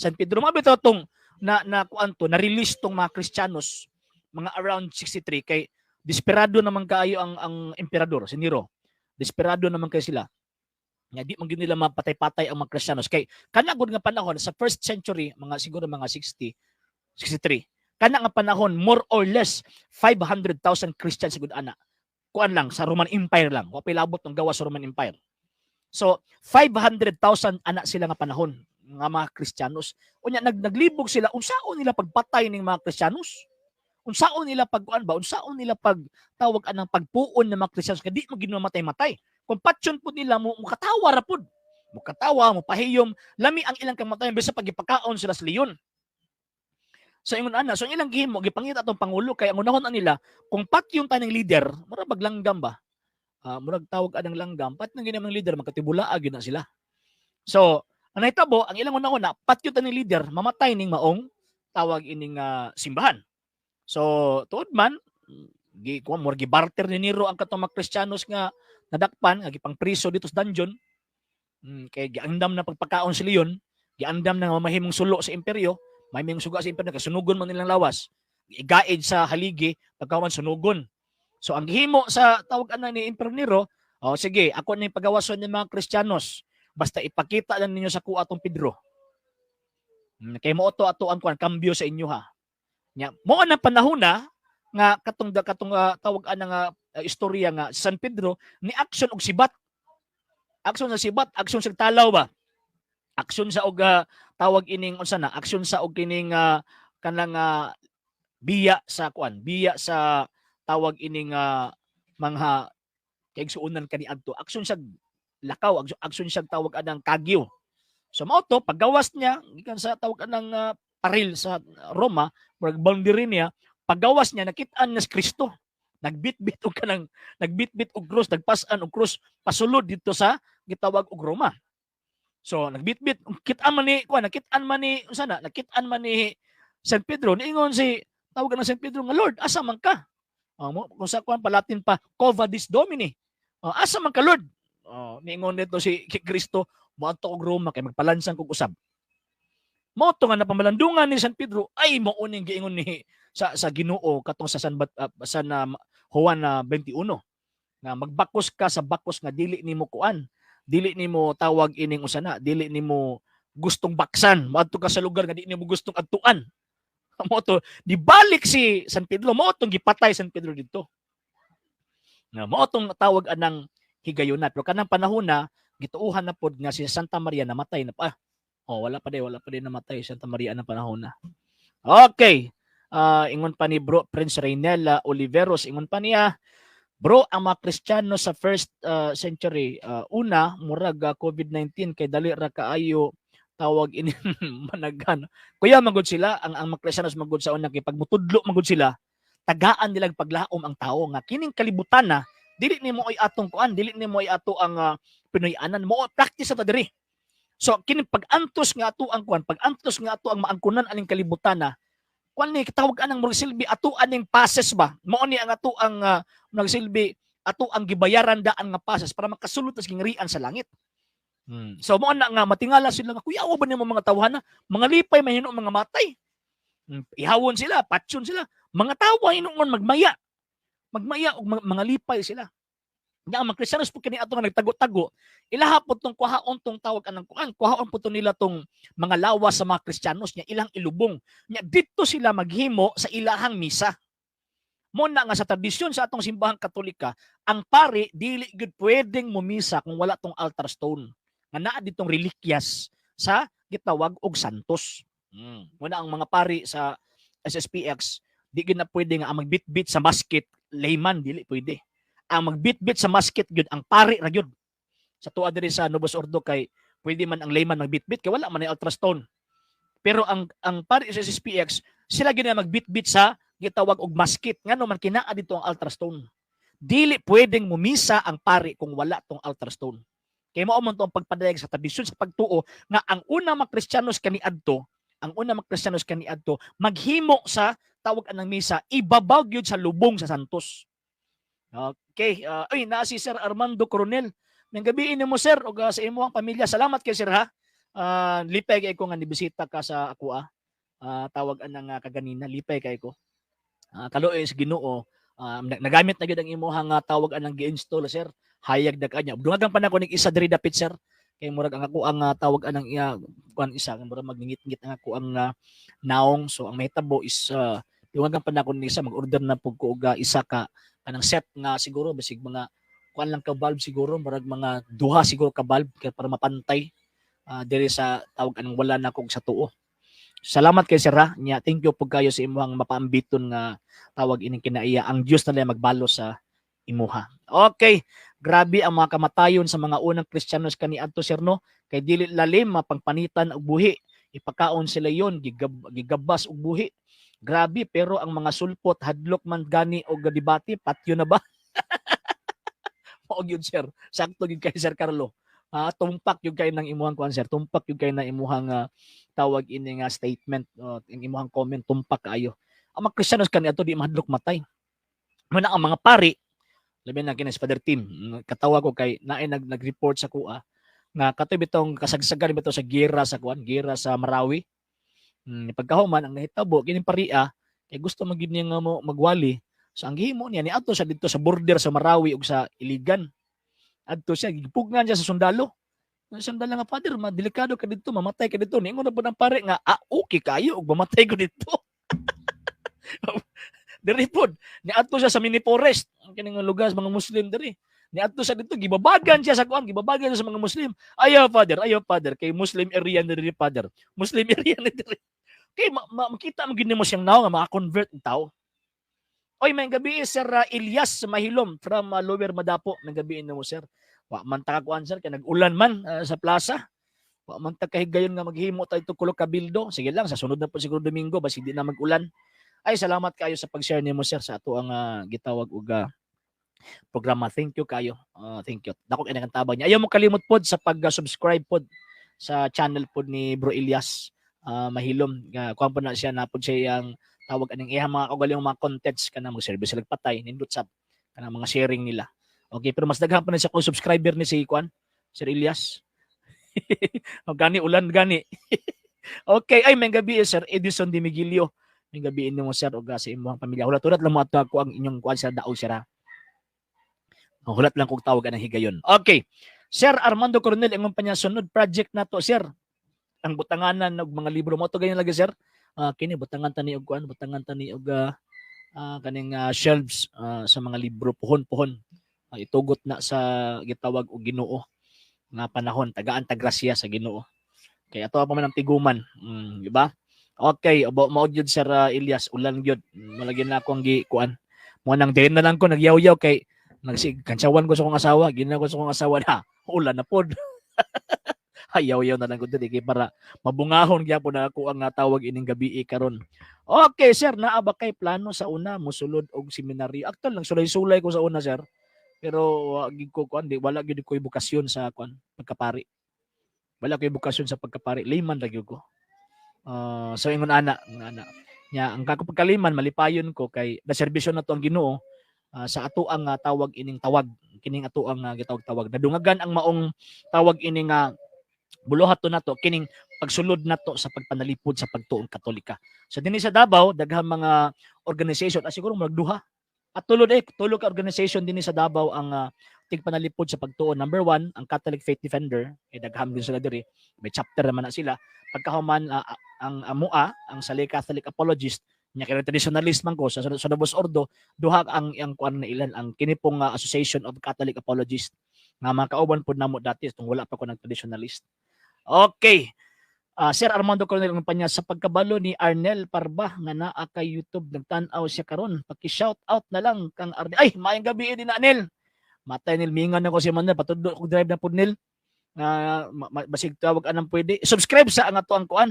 San Pedro, mabitaw tong na na kuan to, na-release tong mga Kristiyanos mga around 63 kay desperado naman kaayo ang emperador si Nero. Desperado naman kay sila. Nga di man gyud nila mapatay-patay ang mga Kristiyanos kay kana gud nga panahon sa first century, mga siguro mga 60 63, kana nga panahon more or less 500,000 Christians gud ana. Kuan lang sa Roman Empire lang, wa labot ng gawa sa Roman Empire. So 500,000 ana sila nga panahon nga mga Kristiyanos. Unya naglibog sila, unsaon nila pagpatay ning mga Kristiyanos? Unsaon nila pagkuan ba? Unsaon nila pag tawag anang pagpuon ng mga Kristiyanos kay di mo ginamatay-matay. Kung patyon pud nila mo, mukatawa ra pud. Mukatawa, mo pahiyom, lami ang ilang kamatayon bisan pagipakaon sila sa leon. Sa ingon ana, so ang ilang gihimo, gipangita atong pangulo kay ang unahon nila kung patyon ta ning leader, murag baglanggam ba? Murag tawag anang langgam, pat nang ginamang leader magkatibulaa gyud na sila. So, ang nahitabo, ang ilang unahon na patyon ta ning leader, mamatay ning maong tawag ining simbahan. So, tuod man gi kuan, murag gibarter ni Nero ang katong mga Kristiyanos nga nadakpan nga gipang priso dito sa dungeon. Kay giandam na pagpakaon si leon, giandam na mamahimong sulo sa imperyo, may mga suga sa imperyo, kasunugon man nilang lawas. Igaid sa haligi, pagkawan sunugon. So ang gihimo sa tawag ana ni Emperor Nero, "Oh sige, ako na yung pagawason ng mga Kristiyanos. Basta ipakita lang ninyo sa kuha atong Pedro. Kay mo to ato ang kuan kambyo sa inyo ha." Nya, mo na panahon na nga katong katong tawag ana nga istorya nga San Pedro ni action og sibat. Action sa sibat, action sa talaw ba? Action sa og tawag ining unsa na, action sa og kining kanang biya sa kuan, biya sa tawag ining mga kaigsuonan kaniadto. Action sa lakaw, action siya tawag anang kagyo. So mao to paggawas niya gikan sa tawag anang paril sa Roma, murag boundary niya, paggawas niya nakit-an niya si Kristo. Nagbitbit og kanang nagbitbit og krus, nagpas-an og krus pasulod dito sa gitawag og Roma. So nagbitbit, kit-an man ni kuan, nakit-an man ni unsa na, nakit-an man ni San Pedro, niingon si tawag ng San Pedro nga, "Lord, asa man ka?" Oh, mo, kung sa kuan pa Latin pa, "Quo vadis, Domine?" "Oh, asa man ka, Lord?" Oh, niingon nito si Kristo, "Moadto og Roma kay magpalansang kog usab." Mao to nga napamalandungan ni San Pedro ay mao ning giingon ni sa Ginoo katong sa San Bat, sa na Juan na 21 nga magbakos ka sa bakos nga dili nimo kuan, dili nimo tawag ining usa na, dili nimo gustong baksan, moadto ka sa lugar nga di nimo gustong adtuan. Mao to dibalik si San Pedro, mao tong gipatay San Pedro didto. Nga mao tong tawag anang higayuna, pero kanang panahon na gituohan na pod nga si Santa Maria namatay na pa. Oh, wala pa din namatay Santa Maria ng panahon na. Okay. Ingon pa ni Bro Prince Reynel Oliveros, ingon pa niya, "Bro, ang mga Kristiyano sa first century, una, murag COVID-19 kay dali ra kaayo tawag ini managan." Kuya, magud sila ang mga Kristiyanos magud sa una kay pag mutudlo magud sila, tagaan nilang paglaom ang tao nga kining kalibutan na dili nimo ay atong kuan, dili nimo ay ato ang Pinoy-anan mo, practice sa ta diri. So kining pag-antos nga ato ang kuan, pag-antos nga ato ang maangkunan aning kalibutan na kuan ni tawag anang murag silbi ato aning passes ba, mao ni ang ato ang murag silbi ato ang gibayaran daan nga passes para makasulod ta sa gingharian sa langit. So mao na nga matingala sila nga kuyawa ba nimo mga tawhana, mga lipay man hinuon mga matay. Ihawon sila, patyon sila, mga tawo hinuon magmaya. Magmaya og mga lipay sila. Nga ang mga Kristiyanos po kini ato nga nagtago-tago, ilaha po tong kuhaon tong tawag anang kuan, kuhaon po to nila tong mga lawas sa mga Kristiyanos nya ilang ilubong. Nya didto sila maghimo sa ilahang misa. Mo na nga sa tradisyon sa atong simbahang Katolika, ang pari dili gyud pwedeng mumisa kung wala tong altar stone. Nga naa ditong relikyas sa gitawag og santos. Muna ang mga pari sa SSPX di gyud na pwede nga ang magbitbit sa basket layman, dili pwede. Ang magbitbit sa basket gyud ang pari ra gyud. Sa tuwa diri sa Novus Ordo kay pwede man ang layman magbitbit kay wala man ay altar stone. Pero ang pari sa SSPX sila gyud na magbitbit sa gitawag og basket, ngano man kinaa dito ang altar stone. Dili pwedeng mumisa ang pari kung wala tong altar stone. Kay mao man to ang pagpadayag sa tradisyon sa pagtuo nga ang unang mga Kristiyanos kaniadto, ang unang mga Kristiyanos kaniadto maghimo sa tawag anang misa ibabaw gyud sa lubong sa santos. Okay, ay naa si Sir Armando Coronel. Nang gabi nimo, sir, ug sa imong pamilya. Salamat kay sir ha. Lipay kay ko nga nibisita ka sa ako ah. Tawag anang kaganina, lipay kay ko. Kaluoy sa Ginoo. Nagamit na gyud ang imuhang tawag anang gi-install, sir. Hayag na kanya. Dungagan pa nako ning isa diri dapit, sir. Kay murag ang ako ang tawag anang iya kuan isa murag magningit-ngit ang ako ang naong, so ang mahitabo is dungagan pa nako ning isa, mag-order na pud ko og isa ka kanang set nga siguro basig mga kuan lang ka bulb, siguro murag mga duha siguro ka bulb kay para mapantay diri sa tawag anang wala na kog sa tuo. Salamat kay sir ha. Nya, thank you pud kayo sa imuhang mapaambiton nga tawag ining kinaiya. Ang Dios na lang magbalo sa imuha. Okay. Grabe ang mga kamatayon sa mga unang Kristiyanos kaniadto, sir, no, kay dili lalim mapangpanitan og buhi. Ipakaon sila yon, gigabas og buhi. Grabe, pero ang mga sulpot hadlok man gani og debate, patyo na ba? Mao gyud, sir. Sakto gyud kay Sir Carlo. Tumpak gyud kay ng imuhang kuan, sir. Tumpak gyud kay ng imuhang tawag ini nga statement, ang imuhang comment, tumpak kaayo. Ang mga Kristiyanos kaniadto di mahadlok matay. Muna ang mga pari, labi na kini si Father Tim, katawa ko kay naay nag-report sa kuha nga katoy bitong kasagsagan bitaw sa gira sa kuan, gira sa Marawi. Pagkahuman ang nahitabo kining paria kay gusto man gyud niya nga mo magwali. So ang gihimo niya, niadto siya didto sa border sa Marawi ug sa Iligan. Adto siya, gipugngan siya sa sundalo. Ang sundalo nga, "Father, madelikado ka didto, mamatay ka didto." Niingon na pud ang pare nga, "Ah, okay kayo ug mamatay ko didto." Diri pod, niadto siya sa mini forest, ang kining lugar sa mga Muslim diri. Niadto siya didto, gibabagan siya sa kuan, gibabagan siya sa mga Muslim. "Ayaw, Father, ayaw, Father, kay Muslim area na diri, Father. Muslim area na diri." Kay makita mo gyud nimo siyang naong nga maka-convert ang tao. Oy, may gabi, Sir Elias Mahilom from Lower Madapo. May gabi nimo, sir. Wa man ta kuan, sir, kay nag-ulan man sa plaza. Wa man ta kahigayon nga maghimo tayo kulok kabildo. Sige lang, sa sunod na po siguro Domingo basig di na mag-ulan. Ay, salamat kayo sa pag-share nimo, sir, sa ato ang gitawag og programa. Thank you kayo. Thank you. Dako kay tabang niya. Ayaw mo kalimot pod sa pag-subscribe pod sa channel pod ni Bro Elias Mahilom. Nga kuan po na siya na pod siya ang tawag aning iyang mga kaugalingong mga contents kanang mag-service sila patay nindot sab kanang mga sharing nila. Okay, pero mas daghan pa na siya kung subscriber ni si kuan, Sir Elias. O gani ulan gani. Okay, ay may gabi, Sir Edison Di Migilio. May gabi nimo, sir, ug sa imong pamilya. Hulat-hulat lang mo ato ako ang inyong kuan sa daog, sir ha. Hulat lang kog tawag anang higayon. Okay. Sir Armando Coronel, ingon pa niya, sunod project nato, sir. Ang butanganan og mga libro mo to ganyan lagi, sir. Kini butangan ta ni og kuan, butangan ta ni og kaning shelves sa mga libro puhon-puhon. Itugot na sa gitawag og Ginoo nga panahon, tagaan ta grasya sa Ginoo. Kay ato pa man ang tiguman, di ba? Okay, abo mao gyud, Sir Elias, ulan gyud. Malagi na ako ang gi kuan. Mo nang din na lang ko nagyaw-yaw kay nagsig kantsawan ko sa akong asawa, gina ko sa akong asawa na ulan na pod. Ayaw-yaw na lang ko diri kay para mabungahon gyapon na ako ang tawag ining gabi karon. Okay, sir, naa ba kay plano sa una mosulod og seminaryo? Actual lang sulay-sulay ko sa una, sir. Pero wa gid ko kuan, di wala gyud ko bokasyon sa kuan, pagkapari. Wala ko'y bokasyon sa pagkapari, layman ra gyud ko. So ingon ana, ingon ana. Nya ang kako pagka-layman malipayon ko kay naserbisyo na to ang Ginoo sa ato ang tawag ining tawag, kining ato ang gitawag tawag. Nadungagan ang maong tawag ining buluhaton nato kining pagsulod nato sa pagpanalipod sa pagtuong Katolika. So dinhi sa Davao daghang mga organization, siguro magduha. At tulod eh, tulo ka organization dinhi sa Davao ang tigpanalipod sa pagtuo. Number one, ang Catholic Faith Defender, eh daghang din sila diri. May chapter naman na sila. Pagkahuman ang AMUA, ang Sali Catholic Apologist, nya kay traditionalist man ko sa Novus Ordo, duha ang kuan na ilan ang kini pong Association of Catholic Apologists nga mga kauban pod namo dati tung wala pa ko nag traditionalist. Okay. Sir Armando Coronel ang panya sa pagkabalo ni Arnel Parba nga naa kay YouTube, nagtan-aw siya karon. Paki-shout out na lang kang Arnel. Ay, maayong gabi din, Arnel. Matay nil mingan ako si Manel, patudlo ko drive na pud nil. Nga basig tawag anang pwede. Subscribe sa ang ato ang kuan.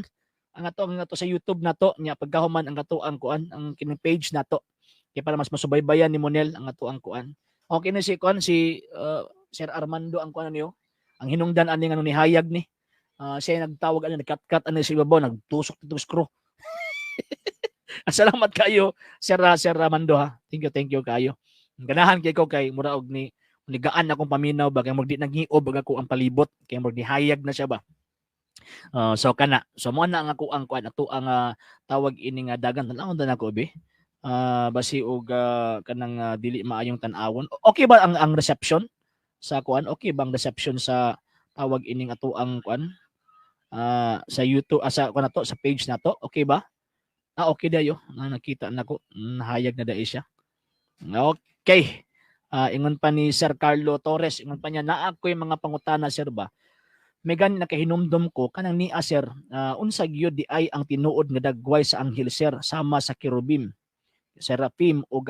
Ang ato sa YouTube nato nya pagkahuman ang ato ang kuan, ang kining page nato. Kay para mas masubaybayan ni Monel ang ato ang kuan. Okay na si kuan, si Sir Armando ang kuan niyo. Ang hinungdan ani nga nihayag ni. Siya nagtawag ani, nagkat-kat ani sa ibabaw, nagtusok dito screw. Salamat kayo, Sir Armando ha. Thank you kayo. Ganahan kay ko kay mura og ni nigaan akong paminaw ba kay murag di nagngiob ang ako ang palibot kay murag nihayag na siya ba. So kana, so mo na ang ako ang kuan, ato ang tawag ini nga dagan tan-awon na ako be. Basi og kanang dili maayong tan-awon. Okay ba ang reception sa kuan? Okay ba ang reception sa tawag ining ato ang kuan? Sa YouTube, sa kuan nato, sa page nato, okay ba? Ah, okay dayo. Na nakita nako, nahayag na dai siya. Okay. Ingon pa ni Sir Carlo Torres, ingon pa niya, naa ko'y mga pangutana, sir ba? May gani nakahinumdom ko kanang niya, sir, unsa gyud di ay ang tinuod nga dagway sa anghel, sir, sama sa kerubim, seraphim ug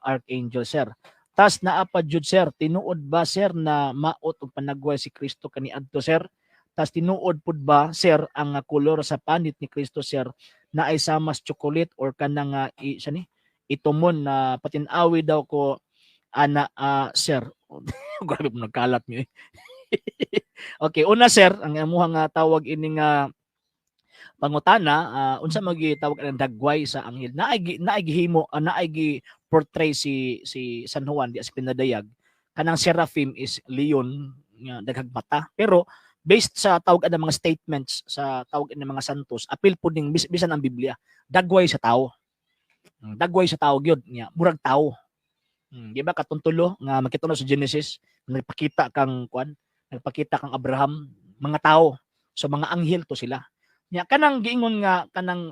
archangel, sir? Tas naa pa jud, sir, tinuod ba, sir, na maot og panagway si Kristo kaniadto, sir? Tas tinuod pud ba, sir, ang kolor sa panit ni Kristo, sir, na ay sama sa chocolate or kanang sa ni itumon na patinawi daw ko ana, sir? Grabe mo nagkalat mi. Okay, una, sir, ang amuha nga tawag ini nga pangutana, unsa man gitawag ang dagway sa anghel? Naay gihimo, naay gi portray si San Juan di sa pinadayag, kanang seraphim is leon nga daghag mata, pero based sa tawag ang mga statements sa tawag ng mga santos, apil pud ning bisan ang Biblia, dagway sa tao. Dagway sa tao gyud nya, murag tao. Di ba katong tulo nga makita no sa Genesis, nagpakita kang kuan, nagpakita kang Abraham, mga tao. So mga anghel to sila. Nya kanang giingon nga kanang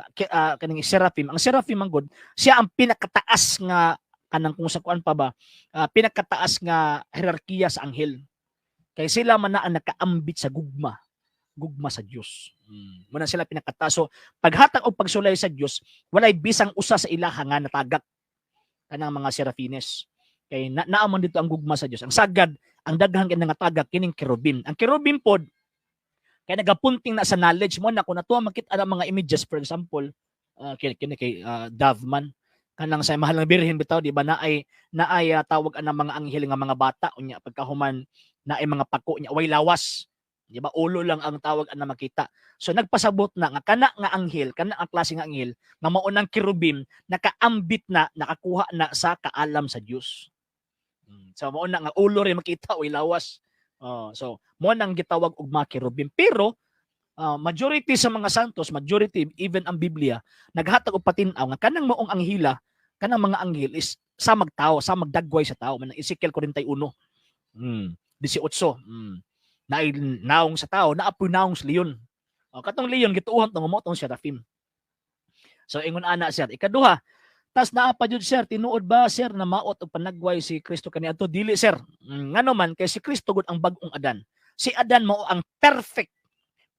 kaning seraphim, ang seraphim man gud siya ang pinakataas nga kanang kung sa kuan pa ba, pinakataas nga hierarkiya sa anghel. Kay sila man na ang nakaambit sa gugma, gugma sa Dios. Muna sila pinakataas. So paghatag og pagsulay sa Dios, walay bisang usa sa ilaha nga natagak kanang mga serafines. Kay na naa man dito ang gugma sa Dios. Ang sagad, ang daghan kay nga tagak kining kerubim. Ang kerubim pod kay nagapunting na sa knowledge mo na kung natuwa makita ang mga images, for example, kini, kini kay Dove man, kanang sa Mahal nga Birhen bitaw, di ba, naay tawag ang mga anghel nga mga bata, unya pagkahuman naay mga pako nya way lawas, di ba, ulo lang ang tawag ang makita. So nagpasabot na nga kana nga anghel, kana ang klase nga anghel nga mao nang kerubim, nakaambit na, nakakuha na sa kaalam sa Dios. So mao na nga ulo rin makita, way lawas. Oh, so mo nang gitawag og mga kerubim, pero majority sa mga santos, majority, even ang Biblia, naghatag og patin-aw nga kanang maong anghila, kanang mga anghel is sa magtao, sa magdagway sa tao man, Ezekiel 41. 18. Naay naong sa tao, naapoy naong sa leon. Oh, katong leon gituohan tong mo tong seraphim. So ingon ana, sir. Ikaduha, tas naa pa jud, sir, tinuod ba, sir, na maot og panagway si Kristo kaniadto? Dili, sir. Ngano man kay si Kristo gud ang bag-ong Adan. Si Adan mao ang perfect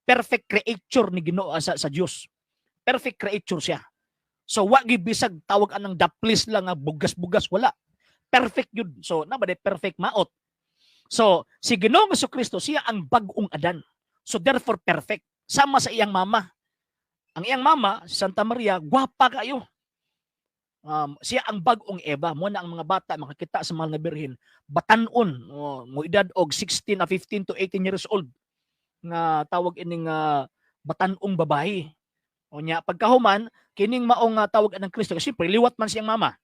perfect creature ni Ginoo sa Dios. Perfect creature siya. So wa gyud bisag tawag anang daplis lang nga bugas-bugas, wala. Perfect yun. So na ba perfect maot. So si Ginoong Kristo siya ang bag-ong Adan. So therefore perfect. Sama sa iyang mama. Ang iyang mama, si Santa Maria, gwapa kayo. Siya ang bag-ong Eva. Mo na ang mga bata makakita sa Mahal nga Birhen, batanon, oh, mo edad og 16 na 15 to 18 years old nga tawag ining batanong babae. O nya pagkahuman kining maong tawag anang Kristo kasi liwat man siyang mama.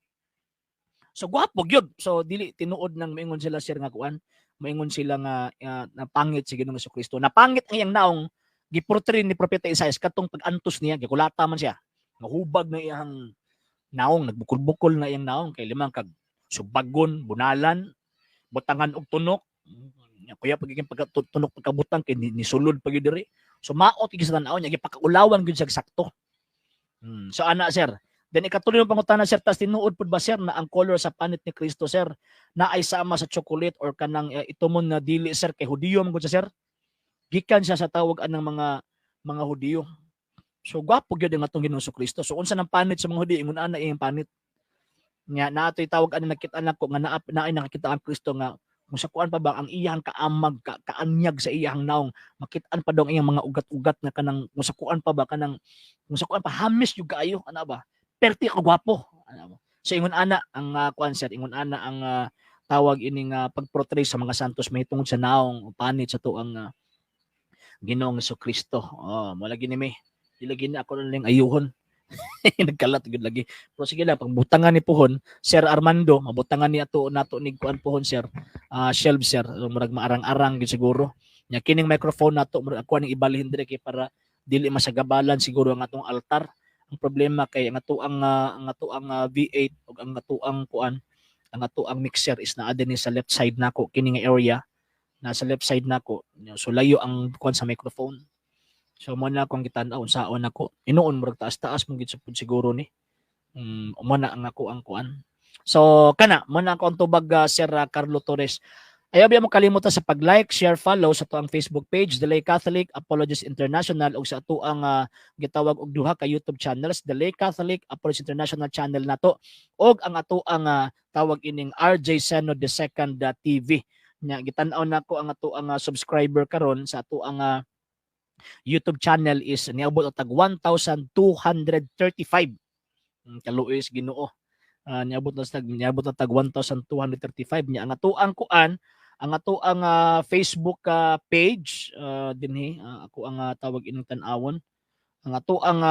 So gwapo gyud. So dili tinuod nang maingon sila, sir, nga kuan, maingon sila nga napangit si Ginoong Kristo. Napangit ang iyang naong, giportray ni Propeta Isaias katong pag-antos niya, gikulata man siya. Nahubag na iyang naong, nagbukol-bukol na iyang naong kay limang kag subagon, bunalan, butangan og tunok. Kuya pagiging pagkatunok pagkabutang kay nisulod pa gyud diri. So maot gyud sa tan-aw niya, gipakaulawan gyud siya sakto. So ana, sir. Then ikatulo yung pangutana, sir, tas tinuod pud ba, sir, na ang color sa panit ni Kristo, sir, na ay sama sa chocolate or kanang itumon na dili, sir, kay Hudiyo man gud siya, sir? Gikan siya sa tawag anang mga Hudiyo. So gwapo gyud ang atong Ginoong Kristo. So unsa nang panit sa mga Hudiyo, ingon ana iyang panit. Nga naatoy tawag ani nakita nako nga naa naay nakakita ang Kristo nga kung sa kuan pa ba ang iyang kaamag kaanyag sa iyang naong, makitaan pa daw ang iyang mga ugat-ugat nga kanang kung sa kuan pa ba, kanang kung sa kuan pa hamis yung kaayo ana ba, perti ka gwapo ana ba. So ingon ana ang kuan, sir, ingon ana ang tawag ining pagportray sa mga santos may tungod sa naong o panit sa tuang Ginoong Kristo. Oh, mo lagi ni mi. Di lagi na ako lang ayuhon. Nagkalat gud lagi. Pero sige lang, pagbutangan ni puhon, Sir Armando, mabutangan ni ato nato ni kuan puhon, sir. Shelf, sir, so, murag maarang-arang gyud siguro. Nya kining microphone nato murag ako ning ibalhin dire kay para dili masagabalan siguro ang atong altar. Ang problema kay ang ato ang V8 ug ang ato ang kuan, ang ato ang mixer is naa dinhi sa left side nako, kini nga area nasa left side nako. So layo ang kuan sa microphone. So mo na akong gitan-aw unsaon nako. Inuon murag taas-taas mo gid sa pud siguro ni. Mo na ang ako ang kuan. So kana mo na ako ang tubag, Sir Carlo Torres. Ayaw biya mo kalimutan sa pag-like, share, follow sa atoang Facebook page, The Lay Catholic Apologist International, ug sa atoang gitawag og duha ka YouTube channels, The Lay Catholic Apologist International channel nato ug ang atoang tawag ining RJ Seno the Second TV. Nya gitan-aw nako ang atoang subscriber karon sa atoang YouTube channel is niabot og tag 1,235. Kaluoy sa Ginoo. Niabot na tag 1,235. Nya ang atoang kuan, ang atoang Facebook page dinhi, ako ang tawag ining tan-awon. Ang atoang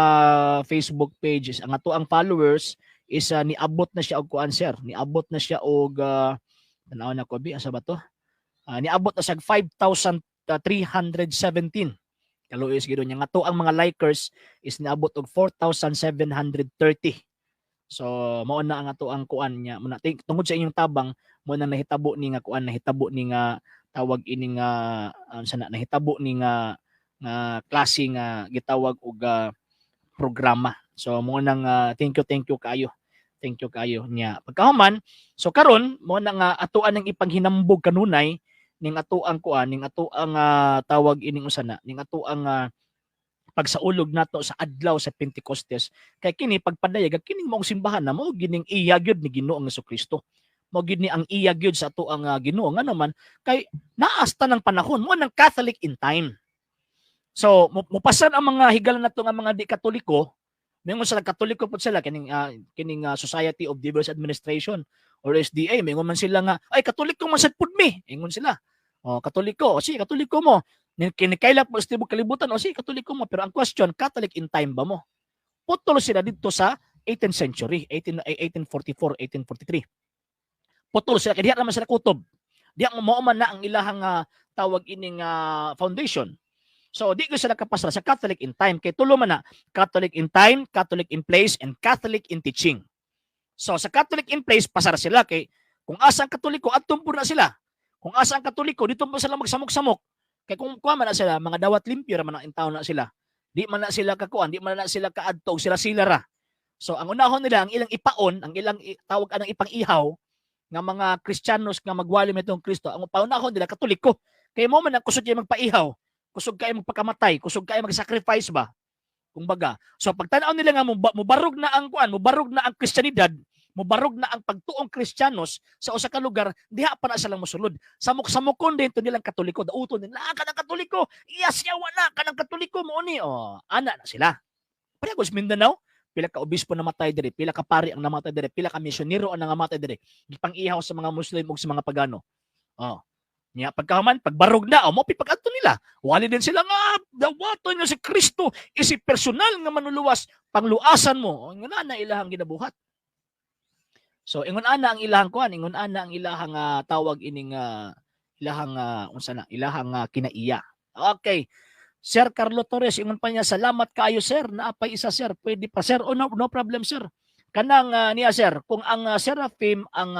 Facebook page is ang atoang followers is niabot na siya og kuan, sir. Niabot na siya og tan-awon nako bi, asa ba to? Niabot na siya og 5,317. Kaluoy sa Ginoo. Nya nga ang mga likers is niabot og 4,730. So mao na ang ato ang kuan niya muna tungod sa inyong tabang mo na nahitabo ni nga kuan, nahitabo ni nga tawag ini nga sana nahitabo ni nga nga klase nga gitawag og programa. So mo nang thank you, thank you kaayo. Thank you kaayo niya. Pagkahuman, so karon mo na nga atoan ang ipanghinambog kanunay ning ato ang kuan, ning ato ang tawag ining usana, ning ato ang pagsaulog nato sa adlaw sa Pentecostes, kay kini pagpadayag kining maong simbahan na mao gining iya gyud ni Ginoong Kristo, mao gyud ni ang iya gyud sa ato ang Ginoo. Nga naman kay naasta ng panahon mo ng Catholic in time. So mupasan ang mga higala nato nga mga di Katoliko. Mingon sila Katoliko pud sila, kining Society of Devil's Administration or SDA. Mingon man sila nga, "Ay, Katoliko man sad pud mi," ingon sila. Oh, Katoliko, o sige, Katoliko mo. Kinikaila po sa tibok kalibutan, o sige, Katoliko mo. Pero ang question, Catholic in time ba mo? Putol sila dito sa 18th century, 18, eh, 1844, 1843. Putol sila, kaya diha naman sila kutob. Diha mo man na ang ilahang tawag ining foundation. So di ko sila kapasra sa Catholic in time, kay tulo man na: Catholic in time, Catholic in place, and Catholic in teaching. So sa Catholic in place, pasar sila kay kung asa ang Katoliko, adto po na sila. Kung asa ang Katoliko, dito po sila magsamok-samok. Kay kung kuha man na sila, mga dawat limpyo ra man ang taon na sila. Di man na sila kakuan, di man na sila kaadto, sila sila ra. So ang unahon nila, ang ilang ipaon, ang ilang tawag anang ipang-ihaw nga mga Kristiyanos nga magwali mitong Kristo, ang paunahon nila Katoliko. Kay mo man ang kusog kayo magpaihaw, kusog kayo magpakamatay, kusog kayo mag-sacrifice ba? Kumbaga, so pagtanaw nila nga mubarog na ang kuan, mubarog na ang Kristiyanidad, mubarog na ang pagtuong Kristiyanos sa usa ka lugar, diha pa na sila mosulod. Samok-samokon din to nilang Katoliko, dauton nila, "Ah, kanang Katoliko, iyas yawa na, kanang Katoliko mo ni." Oh, ana na sila. Pareho sa Mindanao, pila ka obispo namatay diri, pila ka pari ang namatay diri, pila ka misyonero ang nangamatay diri. Gipang-ihaw sa mga Muslim ug sa mga pagano. Oh. Nya pagkahuman, pagbarog na, oh, mo pag-adto nila. Wali din sila nga dawaton nga si Kristo isip personal nga manuluwas, pangluasan mo. Oh, nga na ilahang ginabuhat. So ingon ana ang ilahang kuan, ingon ana ang ilahang tawag ining ilahang unsa na, ilahang kinaiya. Okay. Sir Carlo Torres, ingon pa niya, "Salamat kaayo, sir, naapay isa, sir, pwede pa, sir?" Oh, no, no problem, sir. Kanang niya, sir, kung ang seraphim ang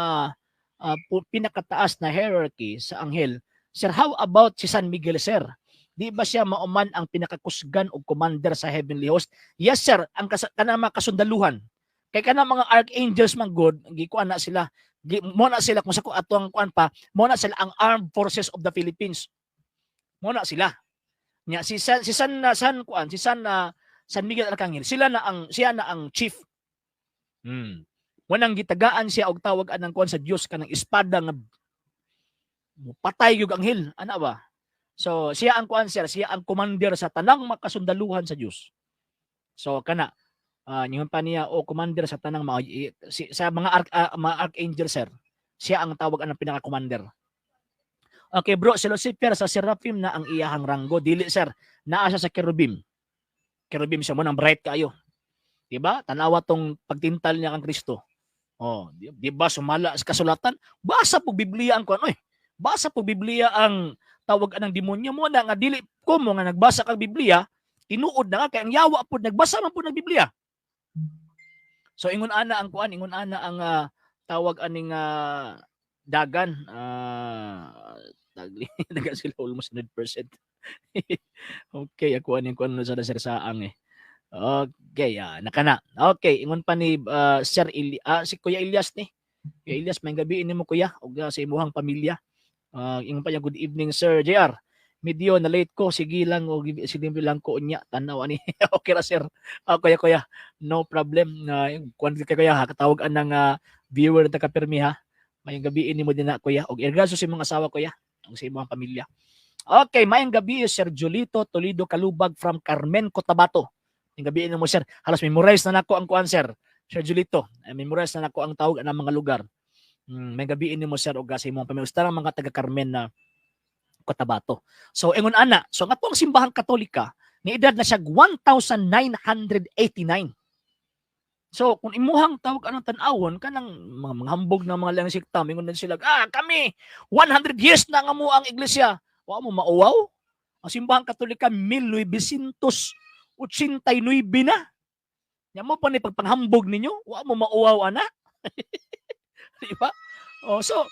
pinakataas na hierarchy sa anghel, sir, how about si San Miguel, sir? Di ba siya mauman ang pinakakusgan og commander sa heavenly host? Yes, sir, ang kanang mga kasundaluhan. Kay kanang mga archangels man god, gikuan na sila. Mo na sila kung sa ko ato ang kuan pa, mo na sila ang Armed Forces of the Philippines. Mo na sila. Nya si San kuan, si San Miguel Arcangel, sila na ang siya na ang chief. Wanang gitagaan siya og tawag anang kuan sa Dios, kanang espada nga patay yung anghel, ana ba? So siya ang kuan, sir, siya ang commander sa tanang makasundaluhan sa Dios. So kana ningon pa niya o commander sa tanang mga sa mga archangel, sir. Siya ang tawag anang pinaka-commander. Okay, bro, si Lucifer sa seraphim na ang iyahang ranggo. Dili, sir, naa siya sa kerubim. Kerubim siya mo nang bright kaayo. Di ba? Tanawa tong pagtintal niya kang Kristo. Oh, di ba sumala sa kasulatan? Basa po Biblia ang kuan oy. Basa po Biblia ang tawag anang demonyo mo na nga dili ko mo nga nagbasa kag Biblia, tinuod na nga kay ang yawa pod nagbasa man pod ng Biblia. So ingon ana ang kuan, ingon ana ang tawag aning dagan tagli dagan sila, almost 100%. Okay, ako aning kuan sa sir saang eh. Okay, nakana. Okay, ingon pa ni Sir si Kuya Elias ni. Kuya Elias, may gabi ini mo, kuya, ug sa imuhang pamilya. Ingon pa niya, "Good evening, Sir JR. Medyo na late ko, sige lang o sige lang ko unya tanaw ani." Okay ra, sir. Kuya, kuya, no problem. Kuan kay kuya ha, katawag anang viewer ta kapirmi ha. Mayong gabi nimo din na, kuya. Og irgaso sa imong asawa, kuya, ug sa imong pamilya. Okay, mayong gabi, Sir Julito Toledo Kalubag from Carmen, Cotabato. Mayong gabi nimo, sir. Halos memorize na nako ang kuan, sir. Sir Julito, memorize na nako ang tawag ng mga lugar. Mayong gabi nimo, sir, og sa imong pamilya. Usta mga taga Carmen na Cotabato. So ingon ana, so ang atong Simbahang Katolika ni edad na siya 1989. So kung imuhang tawag anong tan-awon kanang mga hambog ng mga lang sekta, mingon din sila, "Ah, kami 100 years na nga mo ang iglesia." Wa mo mauwaw? Ang Simbahang Katolika 1989 na. Nya mo pa ni pagpanghambog ninyo, wa mo mauwaw ana? Di ba? Oh, so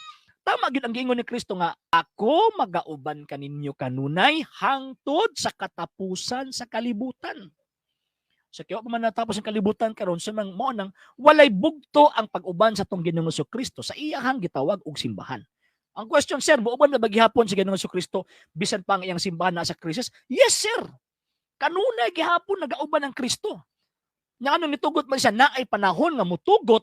tama gyud ang giingon ni Kristo nga ako magauban kaninyo kanunay hangtod sa katapusan sa kalibutan. So kaya pa man natapos ang kalibutan karon sa mga mo nang walay bugto ang pag-uban sa atong Ginoong Kristo sa iyahang gitawag og simbahan. Ang question, sir, muuban na ba gihapon si Ginoong Kristo bisan pa ang iyang simbahan naa sa krisis? Yes, sir. Kanunay gihapon nagauban ang Kristo. Nya ano nitugot man siya, naay panahon nga mutugot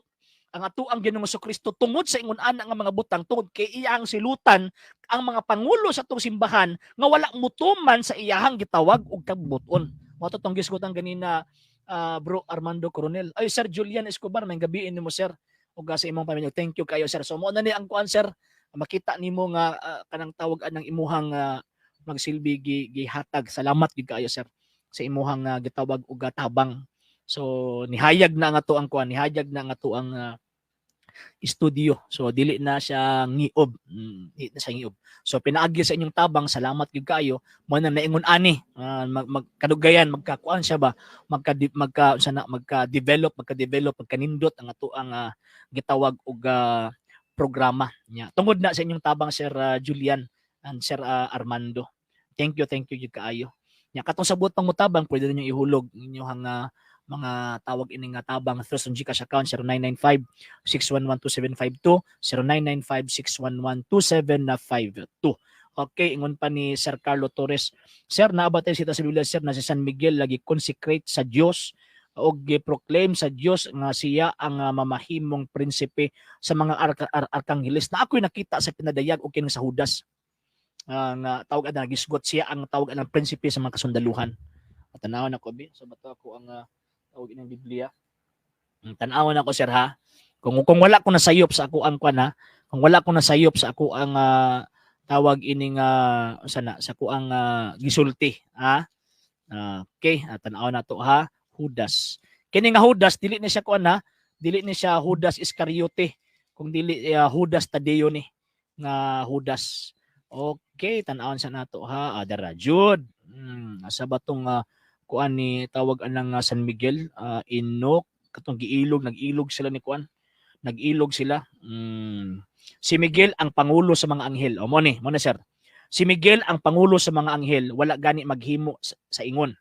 ang atoang Ginoong Kristo tungod sa ingon ana nga mga butang, tungod kay iyang silutan ang mga pangulo sa atong simbahan nga wala mutuman sa iyahang gitawag og kabubut-on. Mao to tong gisgutan ganina, bro Armando Coronel. Ay, Sir Julian Escobar, may gabiin nimo, sir, ug sa imong pamilya. Thank you kayo, sir. So mo na ni ang kuan, sir, makita nimo nga kanang tawag anang imuhang magsilbi gihatag. Salamat gyud kaayo, sir, sa imuhang gitawag og tabang. So nihayag na nga to ang kuan, nihayag na nga to ang studio. So dili na siya ngiob. Dili na siya ngiob. So pinaagi sa inyong tabang, salamat gyud kaayo. Mo na naingon ani, magkadugayan, magkakuan siya ba, magka magka unsa na, magka-develop, magkanindot ang ato ang gitawag og programa nya. Tungod na sa inyong tabang, Sir Julian and Sir Armando. Thank you gyud kaayo. Nya katong sa buot pang mutabang, pwede ninyo ihulog inyong mga tawag ini nga tabang through sa GCash account 0995 6112752, 0995 6112752. Okay, ingon pa ni Sir Carlo Torres. "Sir, naa ba tay sita sa Biblia, sir, na si San Miguel lagi consecrate sa Dios o gi-proclaim sa Dios nga siya ang mamahimong prinsipe sa mga arkangheles na ako'y nakita sa pinadayag o kining sa Judas?" Nga tawag ana gisgot siya ang tawag anang prinsipe sa mga kasundaluhan. At tanawon ako bi, sa bato ako ang tawag ining Biblia. Tan-awon ako, sir, ha. Kung wala ko nasayop sa ako ang kwan ha, kung wala ko nasayop sa ako ang tawag ining sana sa ako ang gisulti ha. Okay, tan-awon nato ha, Judas. Kini nga Judas dili ni siya kuan ha, dili ni siya Judas Iscariote kung dili Judas Tadeo ni nga Judas. Okay, tan-awon sa nato ha, dara Jude. Asa ba tong kuan ni tawag anang San Miguel, Enoch, katong giilog, nag-ilog sila ni kuan. Nag-ilog sila. Si Miguel ang pangulo sa mga anghel. O mo ni, sir. Si Miguel ang pangulo sa mga anghel, wala gani maghimo sa ingon.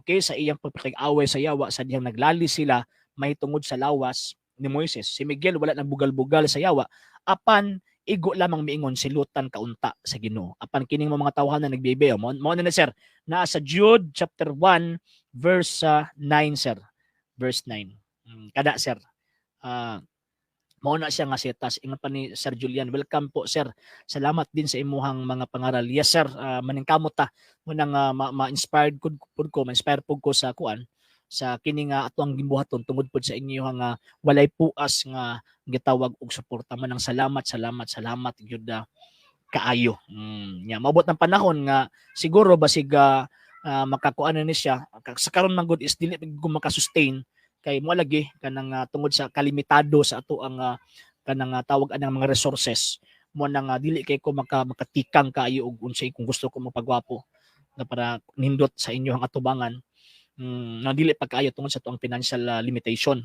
Okay, sa iyang pagpakig-away sa yawa sa dihang naglali sila may tungod sa lawas ni Moises. Si Miguel wala nagbugal-bugal sa yawa apan igo lamang miingon, "Silutan kaunta sa Ginoo." Apan kining mga tawhan na nagbibe, mo na sir, naa sa Jude chapter 1 verse 9, sir. Verse 9. Kada sir. Mao na siya nga setas. Ingon pa ni Sir Julian, "Welcome po, sir. Salamat din sa imuhang mga pangaral." Yes, sir, maningkamot ta. Mo nang ma-inspired pud ko, ma-inspire pud ko sa kuan sa kini nga ato ang gimbuhaton tungod pud sa inyong nga walay puas nga gitawag og suporta man. Ang salamat, salamat, salamat gyud kaayo. Nya maabot ng panahon nga siguro basig makakuan na ni siya. Sa karon man gud is dili ko makasustain kay mo lagi kanang tungod sa kalimitado sa ato ang kanang tawag anang mga resources mo nang dili kay ko makatikang kaayo og unsay kung gusto ko magpagwapo nga para nindot sa inyo ang atubangan nga dili pa kaayo tungod sa ato ang financial limitation.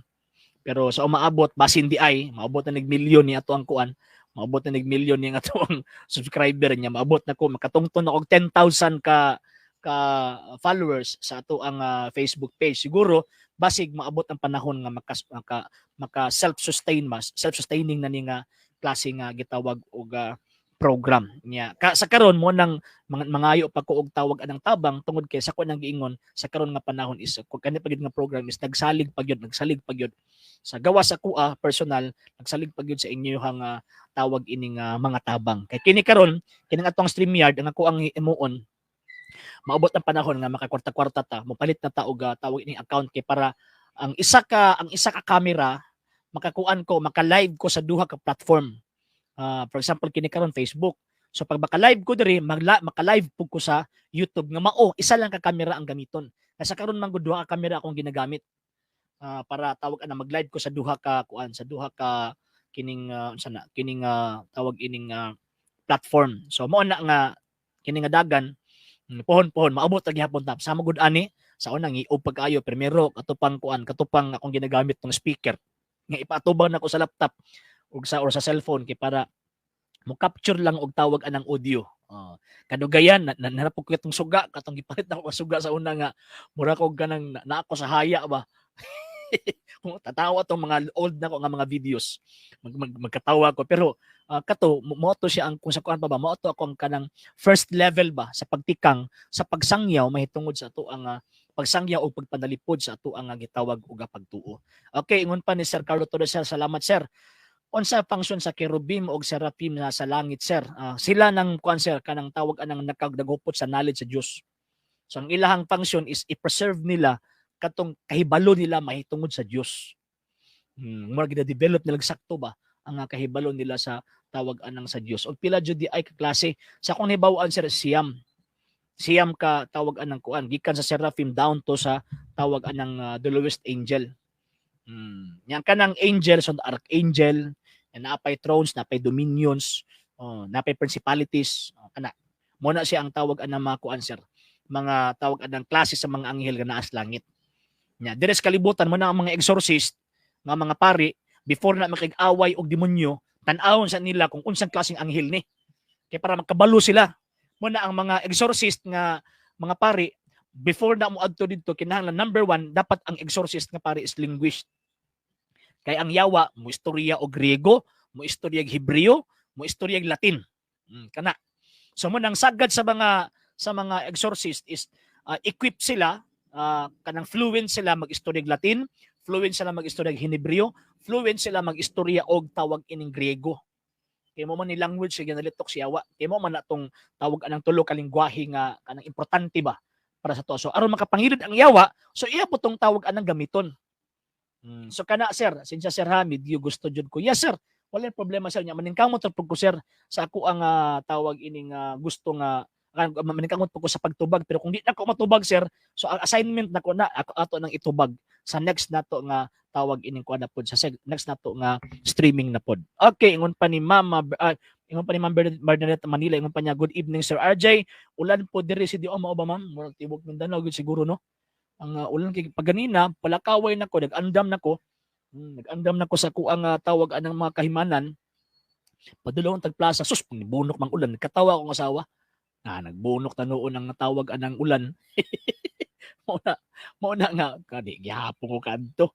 Pero sa umaabot, basin di ay maabot na nig milyon ni ato ang kuan, maabot na nig milyon ni ang ato ang subscriber niya, maabot na ko makatungtong na og 10,000 ka followers sa ato ang Facebook page, siguro basig maabot ang panahon nga maka self-sustain, mas self-sustaining na ni nga klase nga gitawag og program nya. Ka, sa karon mo nang mga mangayo pa ko og tawag anang tabang tungod kay sa ko nang giingon sa karon nga panahon is kung kani pa gyud nga program is nagsalig pa gyud sa gawas sa kuha personal, nagsalig pa gyud sa inyohang tawag ining mga tabang. Kay kini karon, kining atong StreamYard, ang ako ang himuon, maabot ang panahon nga makakwarta-kwarta ta, mopalit na ta og tawag ining account kay para ang isa ka camera makakuan ko, maka-live ko sa duha ka platform. For example, kini karon Facebook. So pag maka-live ko diri, maka-live pud ko sa YouTube nga mao isa lang ka camera ang gamiton. Kasi karon man gud duha ka camera akong ginagamit para tawag ana mag-live ko sa duha ka kuan, sa duha ka kining unsa na kining tawag ining platform. So mao na nga kini nga dagan, pohon-pohon maabot ra gihapon ta. Sama gud ani sa unang ngiog pagkaayo primero katupang kuan, katupang akong ginagamit tong speaker nga ipaatubang nako sa laptop ug sa or sa cellphone kay para mo capture lang og tawag anang audio. Kadugayan na, na, ko itong suga katong gipalit nako suga sa una nga mura ko ganang na ako sa haya ba. Kung tatawa tong mga old nako nga mga videos, mag, mag, magkatawa ko, pero kato mo to siya ang kung sa kuan pa ba, mao to ako ang kanang first level ba sa pagtikang sa pagsangyaw mahitungod sa ato ang pagsangyaw o pagpanalipod sa ato ang gitawag og pagtuo. Okay, ingon pa ni Sir Carlo Torres, sir, salamat, sir. Unsa function sa kerubim og seraphim na sa langit, sir? Sila nang kuan, sir, kanang tawag anang nakagdagupot sa knowledge sa Dios. So ang ilahang function is i-preserve nila katong kahibalo nila mahitungod sa Dios. Mura gina-develop nila sakto ba ang kahibalo nila sa tawag anang sa Dios. Og pila jud di ay kaklase sa akong nahibaw-an, sir, siyam. Siyam ka tawag anang kuan gikan sa seraphim down to sa tawag anang the lowest angel. Yang kanang angels and archangel, and napay thrones, napay dominions, oh, napay principalities, oh, kana. Mo na siya ang tawag anang mga kuan, sir. Mga tawag anang klase sa mga anghel nga naa sa langit. Nya, dire sa kalibutan mo na ang mga exorcist, nga mga pari, before na makig-away og demonyo, tan-awon sa nila kung unsang klaseng anghel ni. Kay para makabalo sila. Mo na ang mga exorcist nga mga pari, before na mo adto didto, kinahanglan number one, dapat ang exorcist nga pari is linguist. Kay ang yawa, mo istorya og Griego, mo istorya og Hebreo, mo istorya og Latin. Kana. So mo nang sagad sa mga exorcist is equip sila, kanang fluent sila mag-istorya og Latin, fluent sila mag-istorya og Hebreo, fluent sila mag-istorya og tawag ining Griego. Kay mo man ni language sige nalitok siya yawa. Kay mo man natong tawag anang tulo ka lingwahe nga kanang importante ba para sa to. So aron makapangilid ang yawa, so iya po tong tawag anang gamiton. So kana, sir, sinsya, sir, ha, medyo gusto jud ko. Yes, sir. Wala problema, sir, nya maningkamot ra pud ko, sir, sa ako ang tawag ining gusto nga maningkamot pud ko sa pagtubag, pero kung di na ko matubag, sir, so ang assignment nako na ako ato nang itubag sa next nato nga tawag ining kuan na pod, sa next nato nga streaming na pod. Okay, ingon pa ni Ma'am Bernadette Manila, ingon pa niya, "Good evening, Sir RJ. Ulan po diri si Dio." Mao ba, ma'am? Murag tibok Mindanao gud siguro, no? Ang ulan kay pag ganina palakaway nako, nag-andam nako. Nag-andam nako sa kuang tawag anang mga kahimanan. Padulong tag plaza, sus, bunok mang ulan. Nagkatawa akong asawa. Na nagbunok ta noon ang tawag anang ulan. Mao na nga kadi gihapon ko kadto.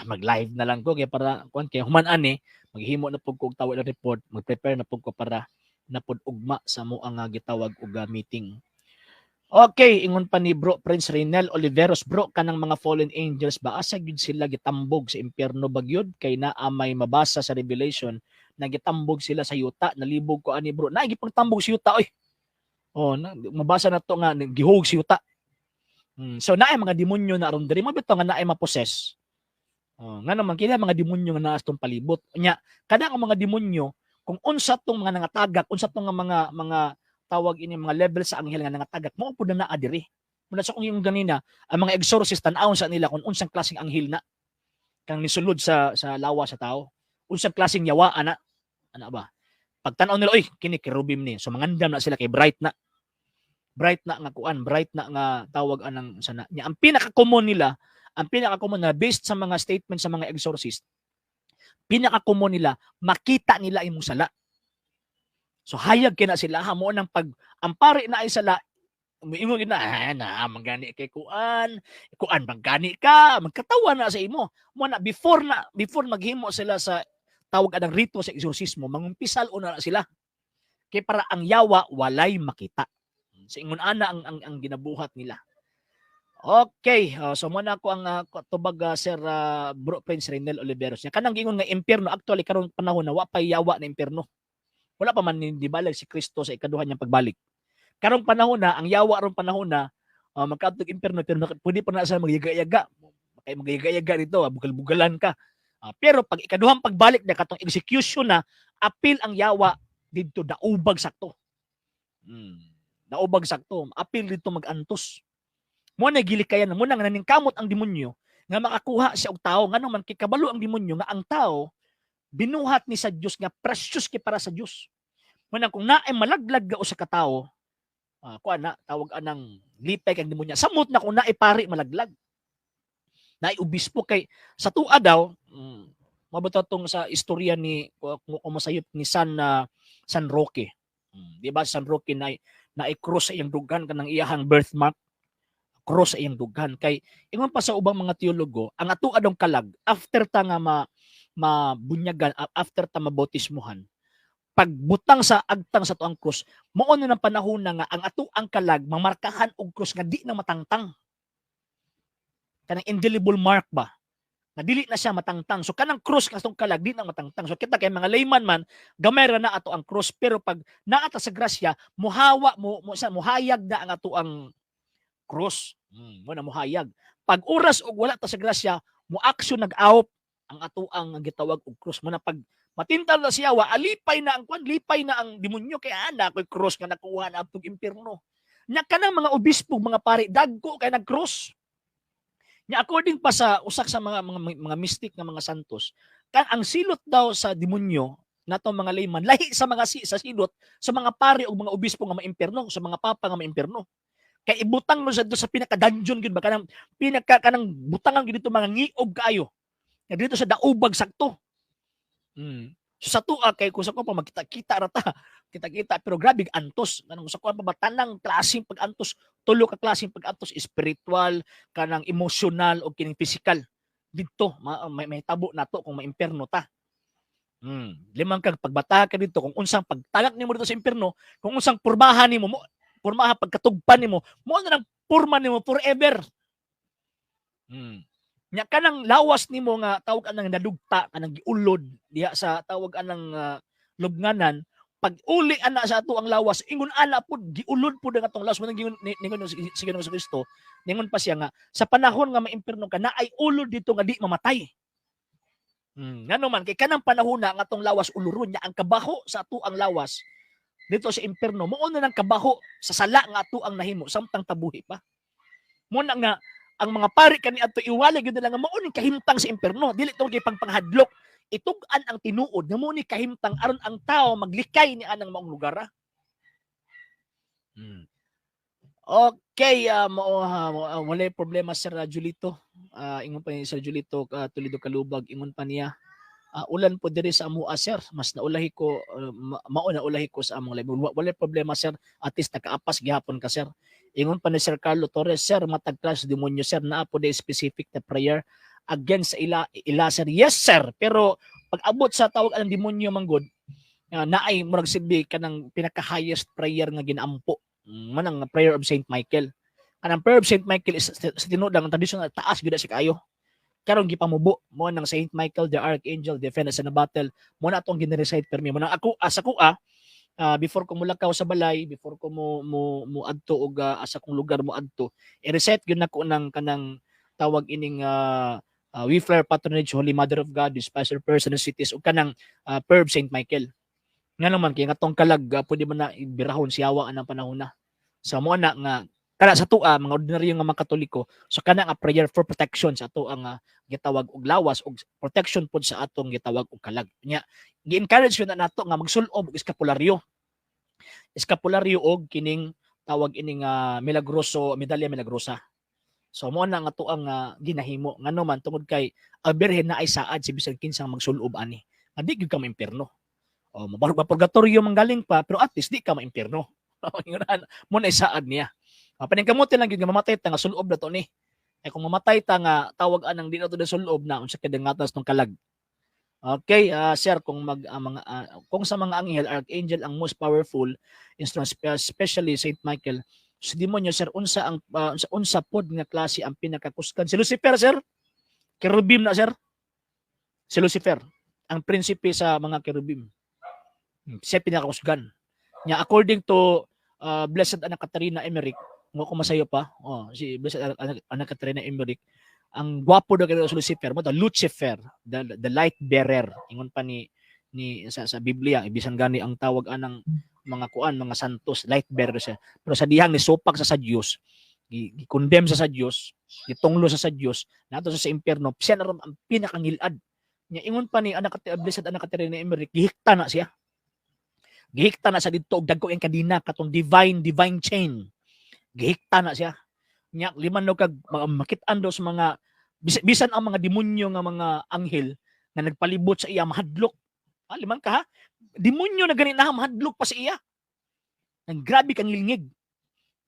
Mag-live na lang ko kay para kuan, kay human ani maghimo na pud ko og tawag na report, mag-prepare na pud ko para na pud ugma sa mo ang gitawag og meeting. Okay, ingon pa ni Bro Prince Reynel Oliveros, "Bro, kanang mga fallen angels ba, asa gyud sila gitambog, sa impyerno ba gyud? Kay naa may mabasa sa Revelation na gitambog sila sa yuta." Nalibog ko ani, bro. Na gipangtambog sa yuta oy. Oh, na, mabasa na to nga gihug sa yuta. So naay mga demonyo na aron diri mo bitaw nga naay ma-possess. Oh, nga naman kini mga demonyo nga naa sa tong palibot. Nya kada ang mga demonyo kung unsa tong mga nangatagak, unsa tong nga mga tawag ini mga level sa anghel nga nangatagak, mao pud na naa diri. Muna sa kung yung ganina, ang mga exorcist tan-awon sa nila kung unsang klaseng anghel na kang nisulod sa lawa sa tao. Unsang klaseng yawa ana. Ana ba? Pag tan-aw nila, oy, kini kerubim ni. So mangandam na sila kay bright na. Bright na nga kuan, bright na nga tawag anang sana. Nya ang pinaka-common nila, ang pinaka-common na based sa mga statement sa mga exorcist, pinaka-common nila, makita nila imong sala. So hayag kina sila ha mo nang pag ang pare na ay sala, muingon gid na, na manggani kay kuan, kuan manggani ka, magkatawa na sa imo. Mo na before maghimo sila sa tawag anang rito sa exorcismo, mangumpisal una na sila. Kay para ang yawa walay makita. So ingon ana ang ginabuhat nila. Okay, so mo na ako ang tubag, Sir Bro Prince Renel Oliveros. Nya kanang giingon nga impyerno, actually karon panahon na wa pay yawa na impyerno. Wala pa man nibalag si Kristo sa ikaduha niyang pagbalik. Karong panahon na ang yawa ron panahon na magkaadtog impyerno, pero pwede pa na sa magyaga-yaga. Kay magyaga-yaga dito, bugal-bugalan ka. Pero pag ikaduhang pagbalik na, katong execution na, apil ang yawa didto, daubag sakto. Daubag sakto, apil didto magantos. Mo na gilikayan mo na nga naningkamot ang demonyo nga makakuha siya og tao, ngano man kay kabalo ang demonyo nga ang tao binuhat ni sa Dios, nga precious kay para sa Dios. Mo na kung naay malaglag ga usa ka tawo, kuan na tawag anang lipay kang demonyo. Samot na kung naay pari malaglag. Naay obispo, kay sa tua daw, mabuto tong sa istorya ni kung masayop ni San Roque. Di ba San Roque na na cross sa iyang dughan, kanang iyahang birthmark, cross sa iyang dughan? Kay ingon pa sa ubang mga teologo, ang ato adong kalag after ta nga ma mabunyagan, after ta mabautismuhan, pagbutang sa agtang sa tuang cross, mao na ng panahon na nga ang ato ang kalag mamarkahan og cross nga di na matangtang, kanang indelible mark ba, nga dili na siya matangtang. So kanang cross nga atong kalag di na matangtang. So kita kay mga layman man, gamay ra na ato ang cross, pero pag naa ta sa grasya, muhawa mo, mo sa muhayag na ang ato ang cross. Mo na muhayag. Pag oras og wala ta sa grasya, mo action nag-out ang ato ang gitawag og cross. Mo na pag matintal na siya wa, alipay na ang kwan, lipay na ang demonyo kay ana koy cross nga nakuha na atong impierno. Nya kanang mga obispo, mga pari, dagko kay nag-cross. Nya according pa sa usak sa mga mystic nga mga santos, kan ang silot daw sa demonyo natong mga layman lahi sa mga si, sa silot sa mga pari o mga obispo nga maimpierno, sa mga papa nga maimpierno. Kay ibutang mo sa do sa pinaka dungeon gyud ba, kanang pinaka kanang butangan gyud dito mga ngiob kaayo. Nga dito sa daubag sakto. So sa tua kay kung sa ko pa magkita-kita ra ta. Kita-kita pero grabe antos. Kanang sa kuan pa ba, tanang klaseng pag-antos, tulo ka klaseng pag-antos: spiritual, kanang emotional o kining physical. Didto may mahitabo nato kung maimpierno ta. Limang kag pagbata ka dito, kung unsang pagtalak nimo dito sa impierno, kung unsang pormahan nimo mo, pormaha pagkatugpan nimo, mo na nang porma nimo forever. Nya kanang lawas nimo nga tawag anang nadugta, kanang giulod diha sa tawag anang lubnganan, pag uli ana sa ato ang lawas, ingon ana pud, giulod pud ang atong lawas. Mo nang ningon si Ginoong Kristo, ningon pa siya nga sa panahon nga maimpierno ka, naay ulod dito nga di mamatay. Ngano man kay kanang panahon na ang atong lawas uluron niya, ang kabaho sa ato ang lawas dito sa impierno mao na nang kabaho sa sala nga ato ang nahimo samtang tabuhi pa. Mo na nga ang mga pari kani adto iwalay gyud nila nga mao ning kahimtang sa impierno, dili tungod kay pagpanghadlok, itug-an ang tinuod nga mao ni kahimtang aron ang tao maglikay ni anang maong lugar. Okay, mao ha, walay problema, Sir Julito. Ingon pa ni Sir Julito Toledo Kalubag, ingon pa niya, ulan po diri sa amoa, sir. Mas naulahi ko, mao na ulahi ko sa among live. Walay problema, sir. At least nakaapas gihapon ka, sir. Ingon pa ni Sir Carlo Torres, "Sir, matag class demonyo, sir, naa po de specific na prayer against sa ila, sir?" Yes, sir. Pero pag abot sa tawag ang demonyo manggod, naay murag silbi kanang pinaka highest prayer nga ginaampo. Manang prayer of Saint Michael. Kanang prayer of Saint Michael is sa tinuod ang traditional, taas gyud na siya kaayo. Karon gipamubo mo nang Saint Michael the Archangel, defend us in the battle, mo na atong gina-recite permi. Mo nang ako asa ko before ko mulakaw sa balay, before ko mo adto og asa kong lugar mo adto, i-recite gyud nako ng kanang tawag ining We Flare Patronage, Holy Mother of God, Special Person of Cities ug kanang prayer of Saint Michael. Nga naman kay nga tong kalag pwede man na ibirahon siyawa anang panahon na. So mo na nga kana sa tua mga ordinaryo nga mga Katoliko, so kana nga prayer for protection sa ato ang gitawag og lawas og protection pod sa atong gitawag og kalag. Nya gi-encourage yun na nato nga magsulob og eskapularyo. Eskapularyo og kining tawag ining milagroso, medalya milagrosa. So mo na nga ato ang ginahimo, ngano man tungod kay ang Birhen na ay saad si bisan kinsang magsulob ani. Nga di gyud ka maimpierno. O mabarog purgatorio manggaling pa, pero at least di ka maimpierno. Ingon mo na isaad niya. Paningkamuti lang gyud nga mamatay ta nga sulob na to ni. Eh kung mamatay ta nga tawag anang di na to na sulob na, unsa kay dangatas tong kalag. Okay, sir, kung mag ang mga kung sa mga anghel, archangel ang most powerful instrument, especially Saint Michael. Sa demonyo, sir, unsa ang unsa pod nga klase ang pinakakusgan? Si Lucifer, sir. Kerubim na, sir. Si Lucifer, ang prinsipe sa mga kerubim. Siya pinakakusgan. Nya according to Blessed Anna Catarina Emmerich, mo ko masayo pa, oh, si Blessed Anna Catarina Emmerich, ang gwapo daw kay si Lucifer mo, the Lucifer, the light bearer. Ingon pa ni sa Biblia, bisan gani ang tawag anang mga kuan, mga santos, light bearer siya. Pero sa dihang ni supak sa Dios, gi-condemn sa Dios, gitunglo sa Dios, nato sa impyerno, siya na ron ang pinakangilad. Nya ingon pa ni Anna Blessed Anna Catarina Emmerich, gihikta na siya. Gihikta na sa didto og dagko ang kadina katong divine chain. Gihikta na siya. Nya liman daw kag makit-an daw sa mga bisan ang mga demonyo nga mga anghel nga nagpalibot sa iya mahadlok. Ah, liman ka ha? Demonyo na gani na mahadlok pa sa iya. Ang grabe kang ngilngig.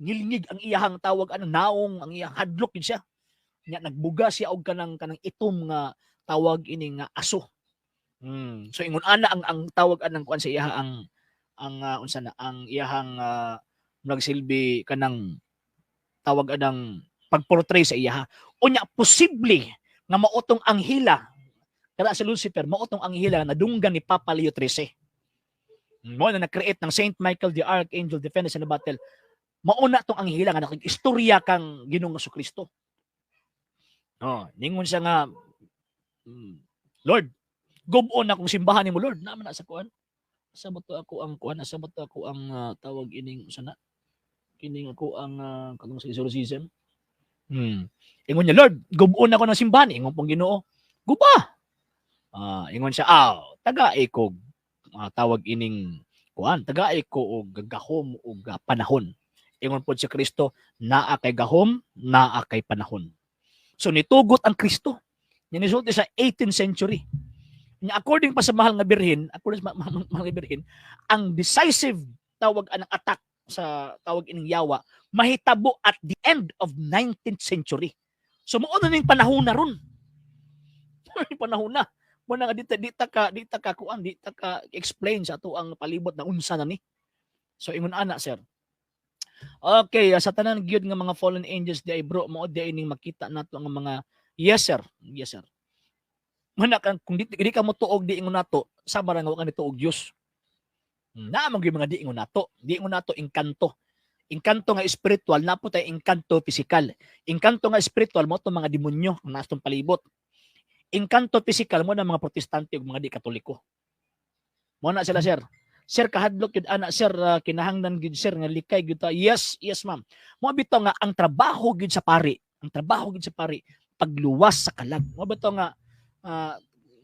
Ngilngig ang iyahang tawag ano naong ang iyang hadlok yun siya. Nya nagbuga siya og kanang itom nga tawag ini nga aso. So ingon ana ang tawag anang kuan sa iyaha ang unsa na ang iyahang nagsilbi kanang tawag anang pagportray sa iyaha. Unya posible nga maotong anghila kada si Lucifer, maotong anghila nga nadunggan ni Papa Leo XIII. Mo na nag-create ng Saint Michael the Archangel Defender sa battle. Mauna tong anghila nga nakig-istorya kang Ginoong Kristo. Oh, ningon siya nga, "Lord, gub-on akong simbahan nimo, Lord." Naman na sa kuan. Asa ba to ako ang kuan? Asa ba to ako ang tawag ining sana? Kining ako ang kanang sa exorcism. Ingon niya, "Lord, gub-on ako ng simbahan." Ingon pong Ginoo, "Guba." Ingon siya, "Tagai ko tawag ining kuan, tagai ko og gahom og panahon." Ingon pod si Kristo, "Naa kay gahom, naa kay panahon." So nitugot ang Kristo. Nya nisulti sa 18th century. Nya according pa sa mahal nga birhen, according sa mahal nga birhen, ang decisive tawag anang attack sa tawag ining yawa mahitabo at the end of 19th century. So mao na ning panahon na ron. Mao ning panahon na. Mo na nga dita ka kuan, dita ka explain sa ato ang palibot na unsa na ni. So ingon ana, sir. Okay, sa tanan gyud nga mga fallen angels di ay, bro, mao di ay ning makita nato ang mga. Yes, sir. Yes, sir. Mana kang kung di ka mo tuog di ingon nato, sama ra nga wa ka nituog Dios. Naa man gyud mga di ingon nato. Di ingon nato engkanto. Engkanto nga espiritual, naa po tay engkanto physical. Engkanto nga espiritual mo mga demonyo ang nasa palibot. Engkanto physical mo na mga Protestante ug mga di Katoliko. Mo na sila, sir. "Sir, kahadlok gyud ana, sir, kinahanglan gyud, sir, nga likay gyud ta." Yes, ma'am. Mo bitaw nga ang trabaho gyud sa pari, ang trabaho gyud sa pari pagluwas sa kalag. Mo bitaw nga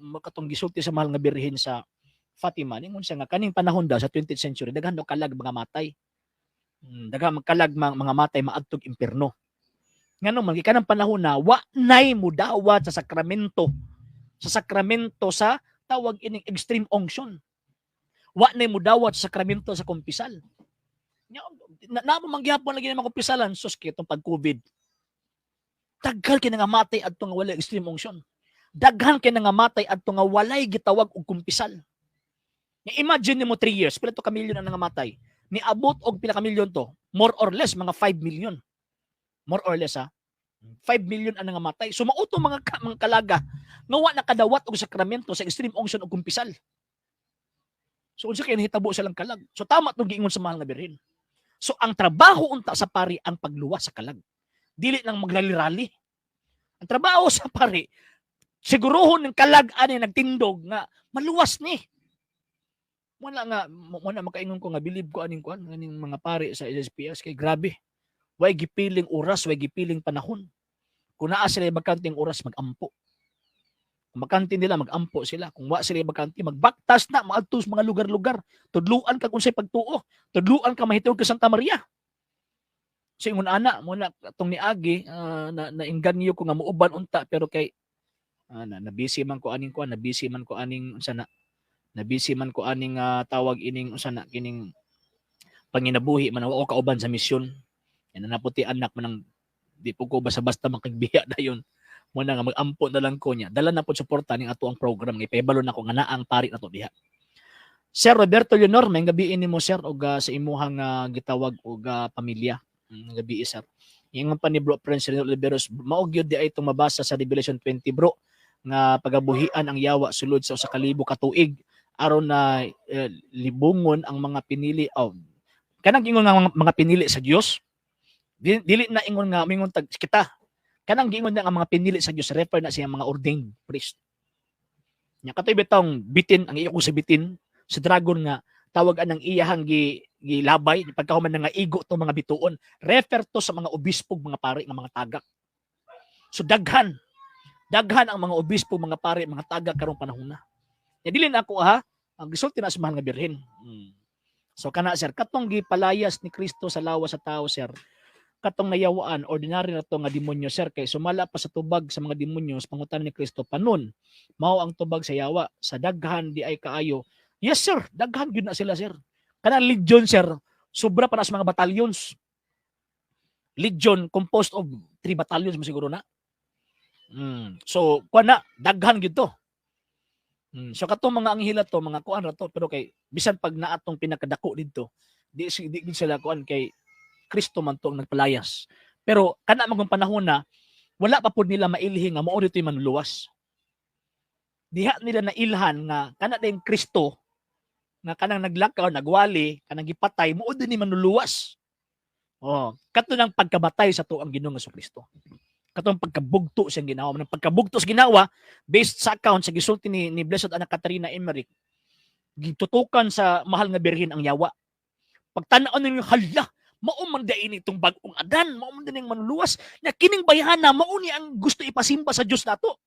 makatong gisulti sa mahal nga birhen sa Fatima, ningon siya nga kaning panahon daw sa 20th century daghan daw kalag mga matay. Daghan kalag mga matay maadtog impierno. Ngano man kanang panahon na wa nay mudawat sa sakramento sa tawag ining extreme unction. Wa nay mudawat sa sakramento sa kumpisal. Nya na, na mo manggihapon lagi na makumpisalan, sus kay itong pag-COVID. Daghan kay nga matay adto nga walay extreme unction. Daghan kay nga matay adto nga walay gitawag og kumpisal. Nya imagine nimo 3 years, pila to ka milyon ang nangamatay. Niabot og pila ka milyon to? More or less mga 5 million. More or less ha. 5 million ang nangamatay. So mao to mga kalaga nga wa nakadawat og sakramento sa extreme unction og kumpisal. So unsa kay nahitabo sa lang kalag? So tama tong giingon sa mahal nga birhen. So ang trabaho unta sa pari ang pagluwas sa kalag. Dili lang magrally-rally. Ang trabaho sa pari siguruhon ng kalag ani nagtindog nga maluwas ni. Wala nga mo na makaingon ko nga bilib ko aning kuan aning mga pari sa SSPS kay grabe. Way gipiling oras, way gipiling panahon. Kung naa sila bakanting oras, magampo. Kung bakante nila, magampo sila. Kung wa sila bakante, magbaktas na, maadto sa mga lugar-lugar. Tudluan ka kung say pagtuo. Tudluan ka mahitungod kay Santa Maria. So ingon ana, mo na atong niagi na nainganyo ko nga muuban unta pero kay na busy man ko aning kuan, na busy man ko aning unsa na, na busy man ko aning tawag ining unsa na kining panginabuhi man, wa ko kauban sa misyon. Yan na naputi anak man ang di po ko basta-basta makigbiya dayon. Mo na nga mag-ampo na lang ko niya. Dala na po suporta ning ato ang program nga ipahibalo nako nga naa ang pari nato diha. Sir Roberto Leonor, may gabi nimo, sir, og sa imuhang gitawag og pamilya. Gabi, sir. Ingon pa ni Bro Prince Reno Oliveros, mao gyud di ay itong mabasa sa Revelation 20, bro, nga pagabuhian ang yawa sulod sa 1,000 ka tuig aron na libungon ang mga pinili. Oh, kanang ingon nga mga pinili sa Dios, dili na ingon nga mingon tag kita. Kanang giingon na nga mga pinili sa Dios, refer na siya mga ordained priest. Nya katoy bitong bitin ang iyo sa bitin sa dragon nga tawag anang iyahang gi gilabay pagkahuman na nga igo to mga bituon, refer to sa mga obispo, mga pari nga mga tagak. So daghan daghan ang mga obispo, mga pari, mga tagak karong panahon na. Nya dili na ako ha, ang gisulti na sa Mahal nga Birhen. So kana, sir, katong gipalayas ni Kristo sa lawas sa tao, sir, katong nayawaan, ordinary na to nga demonyo, sir, kay sumala pa sa tubag sa mga demonyo sa pangutan ni Kristo panon mao ang tubag sa yawa sa daghan di ay kaayo. Yes, sir, daghan gyud na sila, sir. Kanang legion, sir, sobra pa na sa mga battalions. Legion composed of three battalions mo siguro na. So kuan na, daghan gyud to. So katong mga anghela to, mga kuan ra to, pero kay bisan pag naatong pinakadako didto, di gid sila kuan kay Kristo man to ang nagpalayas. Pero kana man panahon na wala pa pud nila mailhi nga mao dito'y manluluwas. Diha nila nailhan nga kana din Kristo nga kanang naglakaw, nagwali, kanang gipatay, mao din ni manluluwas. Oh, kato nang pagkabatay sa tuang Ginoong Kristo. Katong pagkabugto siyang ginawa. Nang pagkabugto sa ginawa, based sa account sa gisulti ni Blessed Anna Katarina Emmerich, gitutukan sa Mahal nga Birhen ang yawa. Pagtanaw ninyo, hala, mao man diay ini itong bag-ong Adan, mao man din manluluwas, na kining bayhana, mao ni ang gusto ipasimba sa Dios nato.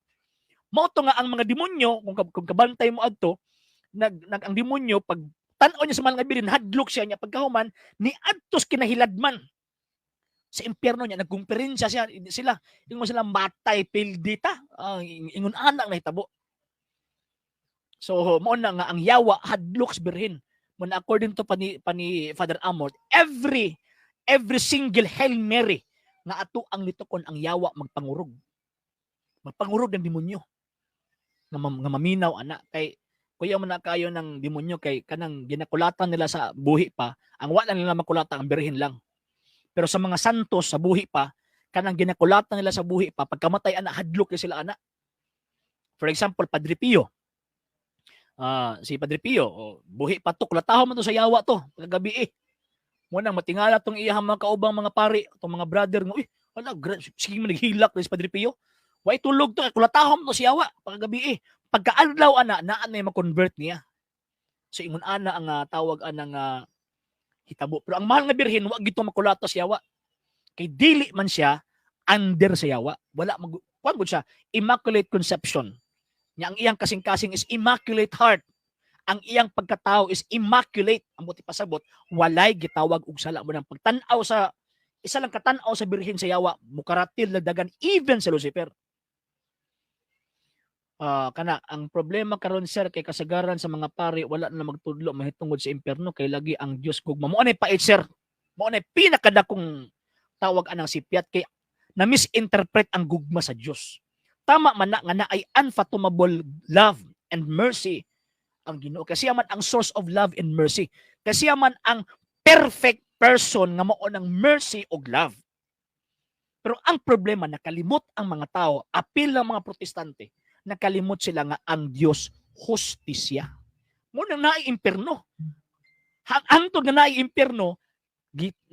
Mao to nga ang mga demonyo, kung kabantay mo adto, nag ang demonyo, pag tan-aw niya sa Mahal nga Birhen, hadlok siya niya pagkahuman, ni adtos kinahiladman sa impyerno niya, nagkumperensya siya sila, ingon sila, "Matay pildita." Ingon anak nahitabo. So mao na nga ang yawa hadlok sa birhen mo na. According to pa ni Father Amort, every single Hail Mary nga ato ang litukon, ang yawa magpangurog, magpangurog ng demonyo nga maminaw ana, kay kuya man na kayo ng demonyo, kay kanang ginakulatan nila sa buhi pa, ang wala nila makulata ang birhen lang. Pero sa mga santos sa buhi pa, kanang ginakulatan nila sa buhi pa, pagkamatay ana, hadlok kay sila ana. For example, Padre Pio. Si Padre Pio, oh, buhi pa to, kulatahon man to sa yawa to, pagkagabi eh. Mo nang matingala tong iyang mga kaubang mga pari, tong mga brother nga, "Uy, wala, sige man naghilak si Padre Pio." Way tulog to, kulatahon to sa yawa pagkagabi eh. Pagkaadlaw ana, naa na ma-convert niya. So ingon ana ang tawag anang hitabo. Pero ang Mahal nga Birhen, wa gito makulata sa yawa. Kay dili man siya under sa yawa. Wala mag kuan gud siya, Immaculate Conception. Nya ang iyang kasing-kasing is Immaculate Heart. Ang iyang pagkatao is immaculate. Ang buti pasabot, walay gitawag og sala mo ng pagtan-aw sa isa lang katan-aw sa birhen sa yawa, mukaratil lagdagan even sa Lucifer. Kana ang problema karon, sir, kay kasagaran sa mga pari wala na magtudlo mahitungod sa impyerno kay lagi ang Dios gugma. Mo anay pait, sir. Mo anay pinakadakong tawag anang sipyat kay na misinterpret ang gugma sa Dios. Tama man na nga na ay unfathomable love and mercy ang Ginoo. Kasi man ang source of love and mercy. Kasi man ang perfect person nga mao ng mercy ug love. Pero ang problema, nakalimot ang mga tao, apil ng mga Protestante, nakalimot sila nga ang Dios hustisya. Mo nang naay impierno. Hangtod nga naay impierno,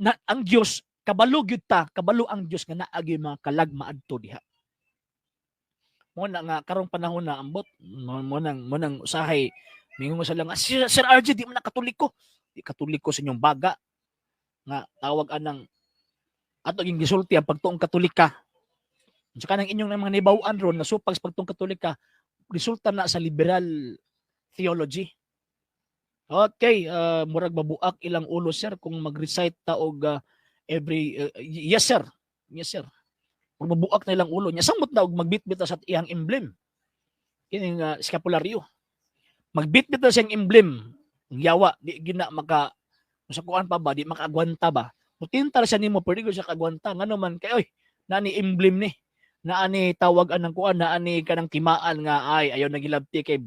na, ang Dios kabalo gyud ta, kabalo ang Dios nga naagi mga kalag maadto diha. Mo na nga karong panahon na ambot mo nang usahay mingon mo sila nga, "Sir, Sir RJ, di man na Katoliko." Di Katoliko sa inyong baga nga tawag anang ato ging gisulti ang pagtuong Katolika. Sa kanang inyong mga nibaw-an ron nga supag sa pagtuong Katolika, resulta na sa liberal theology. Okay, murag mabuak ilang ulo, sir, kung mag-recite ta og every yes, sir. Yes, sir. Kung mabuak na ilang ulo niya, samot na og magbitbit ta sa iyang emblem. Kining scapularyo. Magbitbit na siyang emblem. Ang yawa di gina maka sa kuan pa ba, di makaagwanta ba. Mutinta ra siya nimo, pwede ko siya kaagwanta ngano man kay oy nani emblem ni. Naa ni tawag anang kuan, naa ni kanang timaan nga ay ayaw nagilabti kay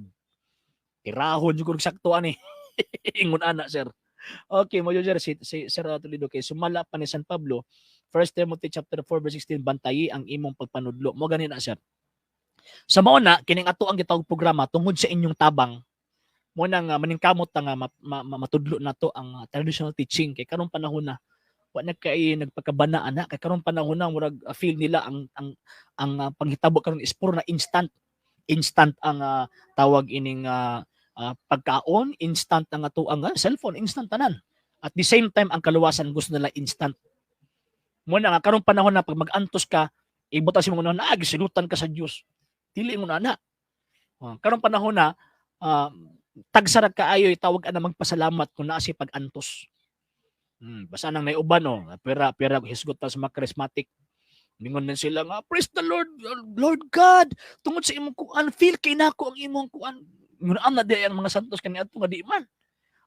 tirahon jud sakto ani. Ingon ana, sir. Okay, mo sir, si Sir Toledo, kay sumala pa ni San Pablo, 1 Timothy chapter 4 verse 16, bantayi ang imong pagpanudlo. Mo gani na, sir. Sa mao na kining ato ang gitawag programa tungod sa inyong tabang mo na nga maningkamot ta nga matudlo nato ang traditional teaching kay karong panahon na wa na kay nagpakabana ana, kay karong panahon na murag feel nila ang panghitabo karon is puro na instant, instant ang tawag ining pagkaon, instant ang ato ang cellphone, instant tanan. At the same time, ang kaluwasan gusto nila instant. Mo na nga karong panahon na pag mag-antos ka, ibutang si mga na gisilutan ka sa Dios. Dili mo na ana. Karong panahon na tagsa ra kaayo tawag ana magpasalamat kung naa si pag-antos. Basta nang naiuban, no, pera pera hisgot ta sa mga charismatic. Mingon din sila nga, "Praise the Lord, Lord God, tungod sa imong kuan, feel kay nako ang imong kuan." Ngun na di ang mga santos kaniadto nga di man.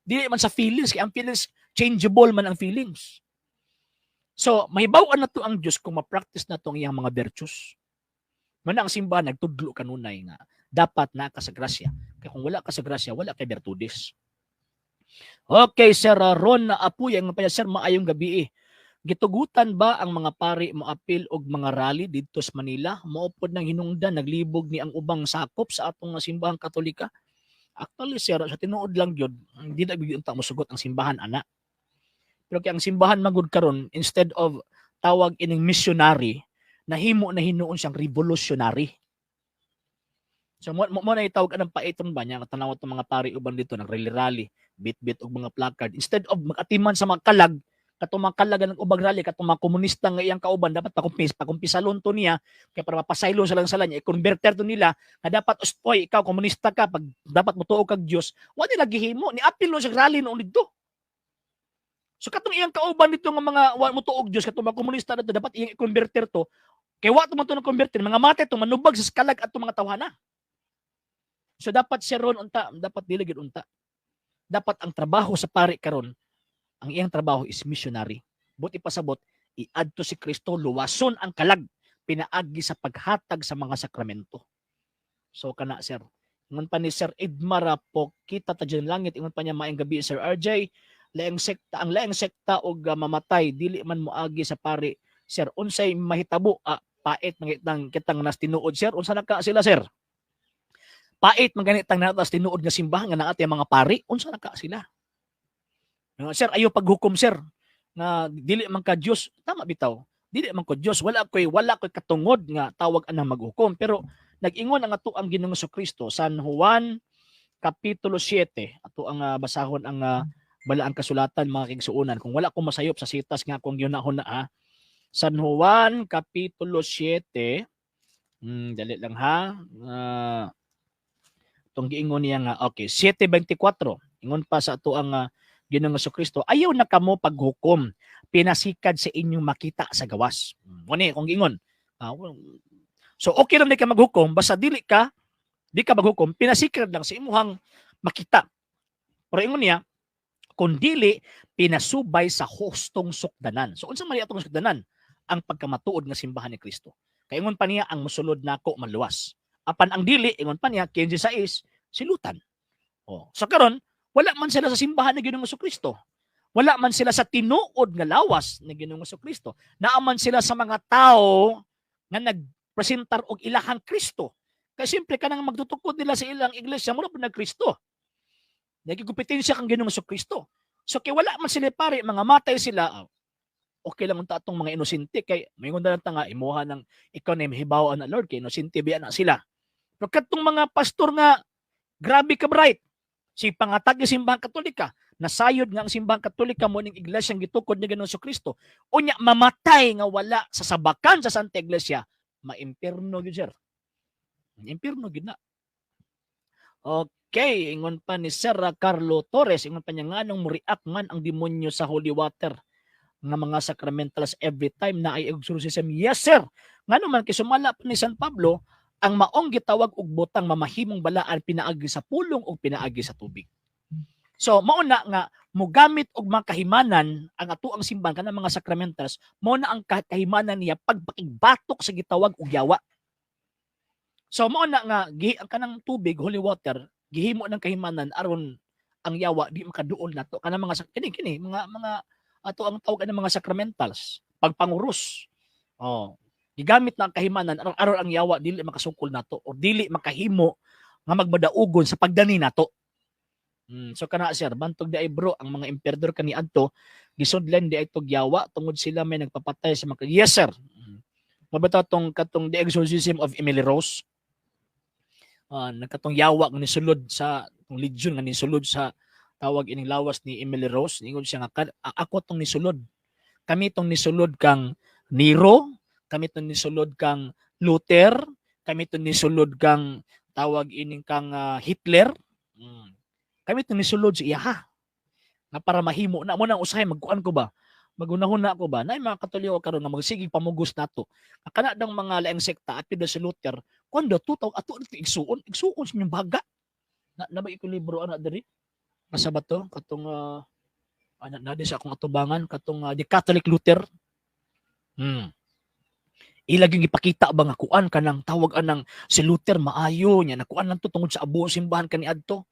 Dili man sa feelings, kay ang feelings changeable man ang feelings. So, mahibaw-an na to ang Dios kung ma-practice na to ang iyang mga virtues. Man ang simbahan nagtudlo kanunay nga dapat naa ka sa grasya. Kay kung wala ka sa grasya, wala kay bertudes. Okay, Sir Ron Apuy, ang pa, "Sir, maayong gabi eh. Gitugutan ba ang mga pari moapil og mga rally didto sa Manila? Mao pod nang hinungdan naglibog ni ang ubang sakop sa atong simbahang Katolika." Actually, sir, sa tinuod lang gyud, hindi na gyud unta mosugot ang simbahan ana. Pero kay ang simbahan magud karon, instead of tawag ining missionary, nahimo na hinuon siyang revolutionary. So mo na itawag anang paiton ba niya, tanaw itong mga pari uban dito nag rally-rally, bit-bit og mga placard instead of magatiman sa mga kalag, katong mga kalag ng ubang rally, katong mga komunista nga iyang kauban, dapat pakumpisalon to niya kay para mapasaylo sa lang sala niya, i-converter to nila nga dapat oy, ikaw komunista ka, pag dapat motuo kag Dios. Wa nila gihimo ni apil no sa rally noon didto. So katong iyang kauban dito nga mga wa motuo og Dios, katong mga komunista dito, dapat iyang i-converter to, kay wa to man to ng converter, mga mate to, manubag sa kalag at mga tawhana. So dapat siya ron unta, dapat dili gyud unta. Dapat ang trabaho sa pari karon, ang iyang trabaho is missionary. Buot ipasabot, iadto si Kristo, luwason ang kalag pinaagi sa paghatag sa mga sakramento. So kana, sir. Ingon pa ni Sir Edmar po, kita ta dyan langit, ingon pa niya, "Maayong gabi, Sir RJ, laing sekta, ang laing sekta og mamatay dili man moagi sa pari. Sir, unsay mahitabo?" Ah, pait man kitang kitang nas tinuod, sir. Unsa na ka sila, sir? Pait man ganitang natas tinuod nga simbahan nga naa mga pari, unsa na ka sila? Sir, ayo paghukom, sir, nga dili man ka Dios, tama bitaw. Dili man ko Dios, wala koy katungod nga tawag anang maghukom, pero nag-ingon ang ato ang Ginoong Kristo, San Juan kapitulo 7, ato ang basahon ang balaang kasulatan, mga kaigsuonan. Kung wala ko masayop sa sitas nga akong gihunahon na ah. San Juan kapitulo 7, dali lang ha. Itong giingon niya nga, okay, 7:24. Ingon pa sa ato ang Ginoong Kristo, "Ayaw na kamo paghukom, pinasikad sa inyong makita sa gawas." Mo kung giingon. So okay lang di ka maghukom basta dili ka di ka maghukom pinasikad lang sa imuhang makita. Pero ingon niya, "Kung dili pinasubay sa hustong sukdanan." So unsa man atong sukdanan? Ang pagkamatuod nga simbahan ni Kristo. Kay ingon pa niya, "Ang mosulod nako maluwas. Apan ang dili," ingon pa niya, 15:6, "silutan." Oh. So karon, wala man sila sa simbahan ni Ginoong Kristo. Wala man sila sa tinuod nga lawas ni Ginoong Kristo. Naa man sila sa mga tao nga nagpresentar og ilahang Kristo. Kay simple kanang magtutukod nila sa ilang iglesia, mura pud nag-Kristo. Nagikumpetensya kang Ginoong Kristo. So kay wala man sila pare, mga matay sila, ah, okay lang unta atong mga inosente kay maingon na lang ta nga imuha ng ikaw na mahibaw na Lord, kay inosente biya na sila. Pero katong mga pastor nga grabe ka bright, si pangatag ng Simbahang Katolika, nasayod nga ang Simbahang Katolika mo ning iglesia gitukod ni Ginoong Kristo. Unya mamatay nga wala sa sabakan sa Santa Iglesia, maimpierno gyud, sir. Impierno gyud na. Okay, ingon pa ni Sir Carlo Torres, ingon pa niya, "Nganong mo-react man ang demonyo sa holy water nga mga sacramentals every time na ay exorcism?" Yes, sir. Ngano man kay sumala pa ni San Pablo, ang maong gitawag og butang mamahimong balaan pinaagi sa pulong o pinaagi sa tubig. So mao na nga Mogamit og mga kahimanan ang ato ang simbahan, kanang mga sacramentals mo na ang kahimanan niya pagpakigbatok sa gitawag og yawa. So mao na nga ang kanang tubig, holy water, gihimo ng kahimanan aron ang yawa di makaduol nato. Kanang mga kini kini mga ato ang tawag ng mga sacramentals, pagpanguros. Oh, gigamit na ang kahimanan aron aron ang yawa dili makasukol nato o dili makahimo nga magmadaugon sa pagdani nato. So kana, sir, bantog di ay, bro, ang mga emperador kaniadto gisudlan di ay tog yawa tungod sila may nagpapatay sa mga. Yes, sir. Mabata tong katong The Exorcism of Emily Rose. Nagkatong yawa nga nisulod sa tong legion nga nisulod sa tawag ining lawas ni Emily Rose, ingon siya nga ako tong nisulod. Kami tong nisulod kang Nero, kami tong nisulod kang Luther, kami tong nisulod kang tawag ining kang Hitler. Kami tong nisulod sa iyaha. Nga para mahimo na mo nang usahay magkuan ko ba? Magunahon na ako ba? Nay mga Katoliko karon nga magsigig pamugos nato. Ang kana dang mga laing sekta apil sa Luther, kuan daw to ato igsuon, igsuon sa inyong baga. Na na ba libro ana diri? Asa ba to? Katong ana na di sa akong atubangan, katong The Catholic Luther. Ilag yung ipakita ba nga kuan kanang tawag anang si Luther maayo niya, nakuan lang to tungod sa abuso simbahan kaniadto.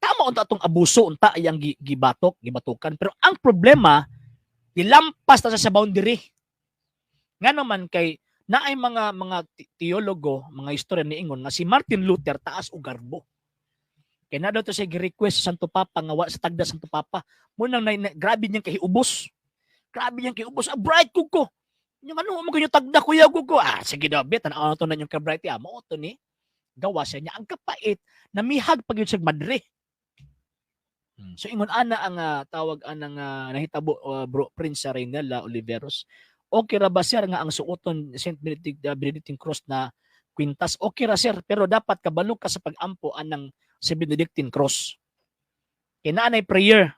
Tama unta atong abuso unta iyang gibatok, gibatukan, pero ang problema, nilampas na siya sa boundary. Nga naman kay naay mga teologo, mga istorya niingon nga si Martin Luther taas og garbo. Kay na daw to siya gi-request sa Santo Papa nga wa sa tagda Santo Papa. Munang na, grabe niyang kahiubos. Grabe niyang kahiubos. Ah, bright ko ko. Yung ano mo ganyo tagda kuya ko ko. Ah, sige daw, bet tan-aw to na yung ka-bright ya. Mao to ni gawa siya niya ang kapait namihag pag yun sa madre. So ingon ana ang tawag anang nahitabo, bro Prince Reynela Oliveros. Okay ra ba, sir, nga ang suoton Saint Benedictine Cross na kwintas? Okay ra, sir, pero dapat kabalo ka sa pag-ampo anang sa Benedictine Cross. Kay naa nay prayer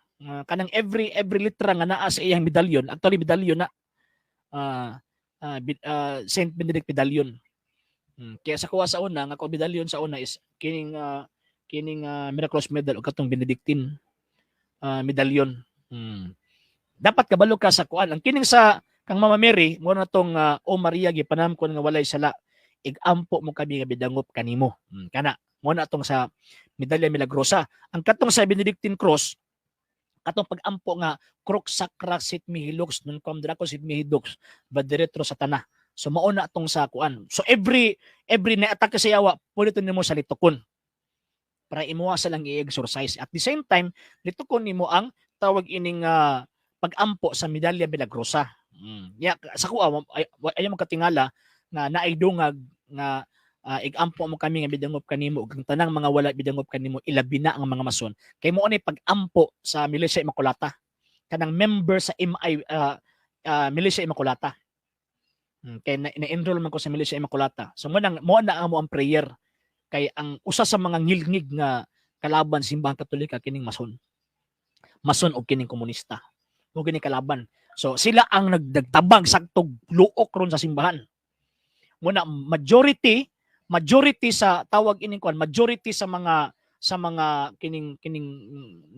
kanang every litra nga naa sa iyang medalyon, actually medalyon na Saint Benedict medallion. Kaya sa kuha sa una nga ko medalyon sa una is kining Miraculous Medal o katong Benedictine medallion. Dapat kabalo ka sa kuan. Ang kining sa kang Mama Mary mo na tong O Maria, gipanamkon nga walay sala, igampo mo kami nga bidangop kanimo. Kana mo na tong sa Medalya Milagrosa. Ang katong sa Benedictine Cross, katong pag-ampo nga Crux sacra sit mihi lux, non quam draco sit mihi dux vade retro satana. So mao na tong sa kuan. So every na atake sa yawa, pwede to nimo sa litukon para imuha sa lang i-exorcise. At the same time, litukon nimo ang tawag ining pag-ampo sa Medalya Milagrosa. Ya, sa kuha ay, ayaw mo katingala nga naay dungag nga igampo mo kami nga bidangop kanimo ug ang tanang mga wala bidangop kanimo, ilabi na ang mga mason, kay mo ni pag-ampo sa Militia Immaculata, kanang member sa MI, Militia Immaculata. Kay na-enroll man ko sa Militia Immaculata, so mo na amo ang prayer, kay ang usa sa mga ngilngig nga kalaban Simbahang Katolika kining mason mason og kining komunista mo kini kalaban. So sila ang nagtabang saktog luok ron sa simbahan mo na majority majority sa tawag ining kuan, majority sa mga kining kining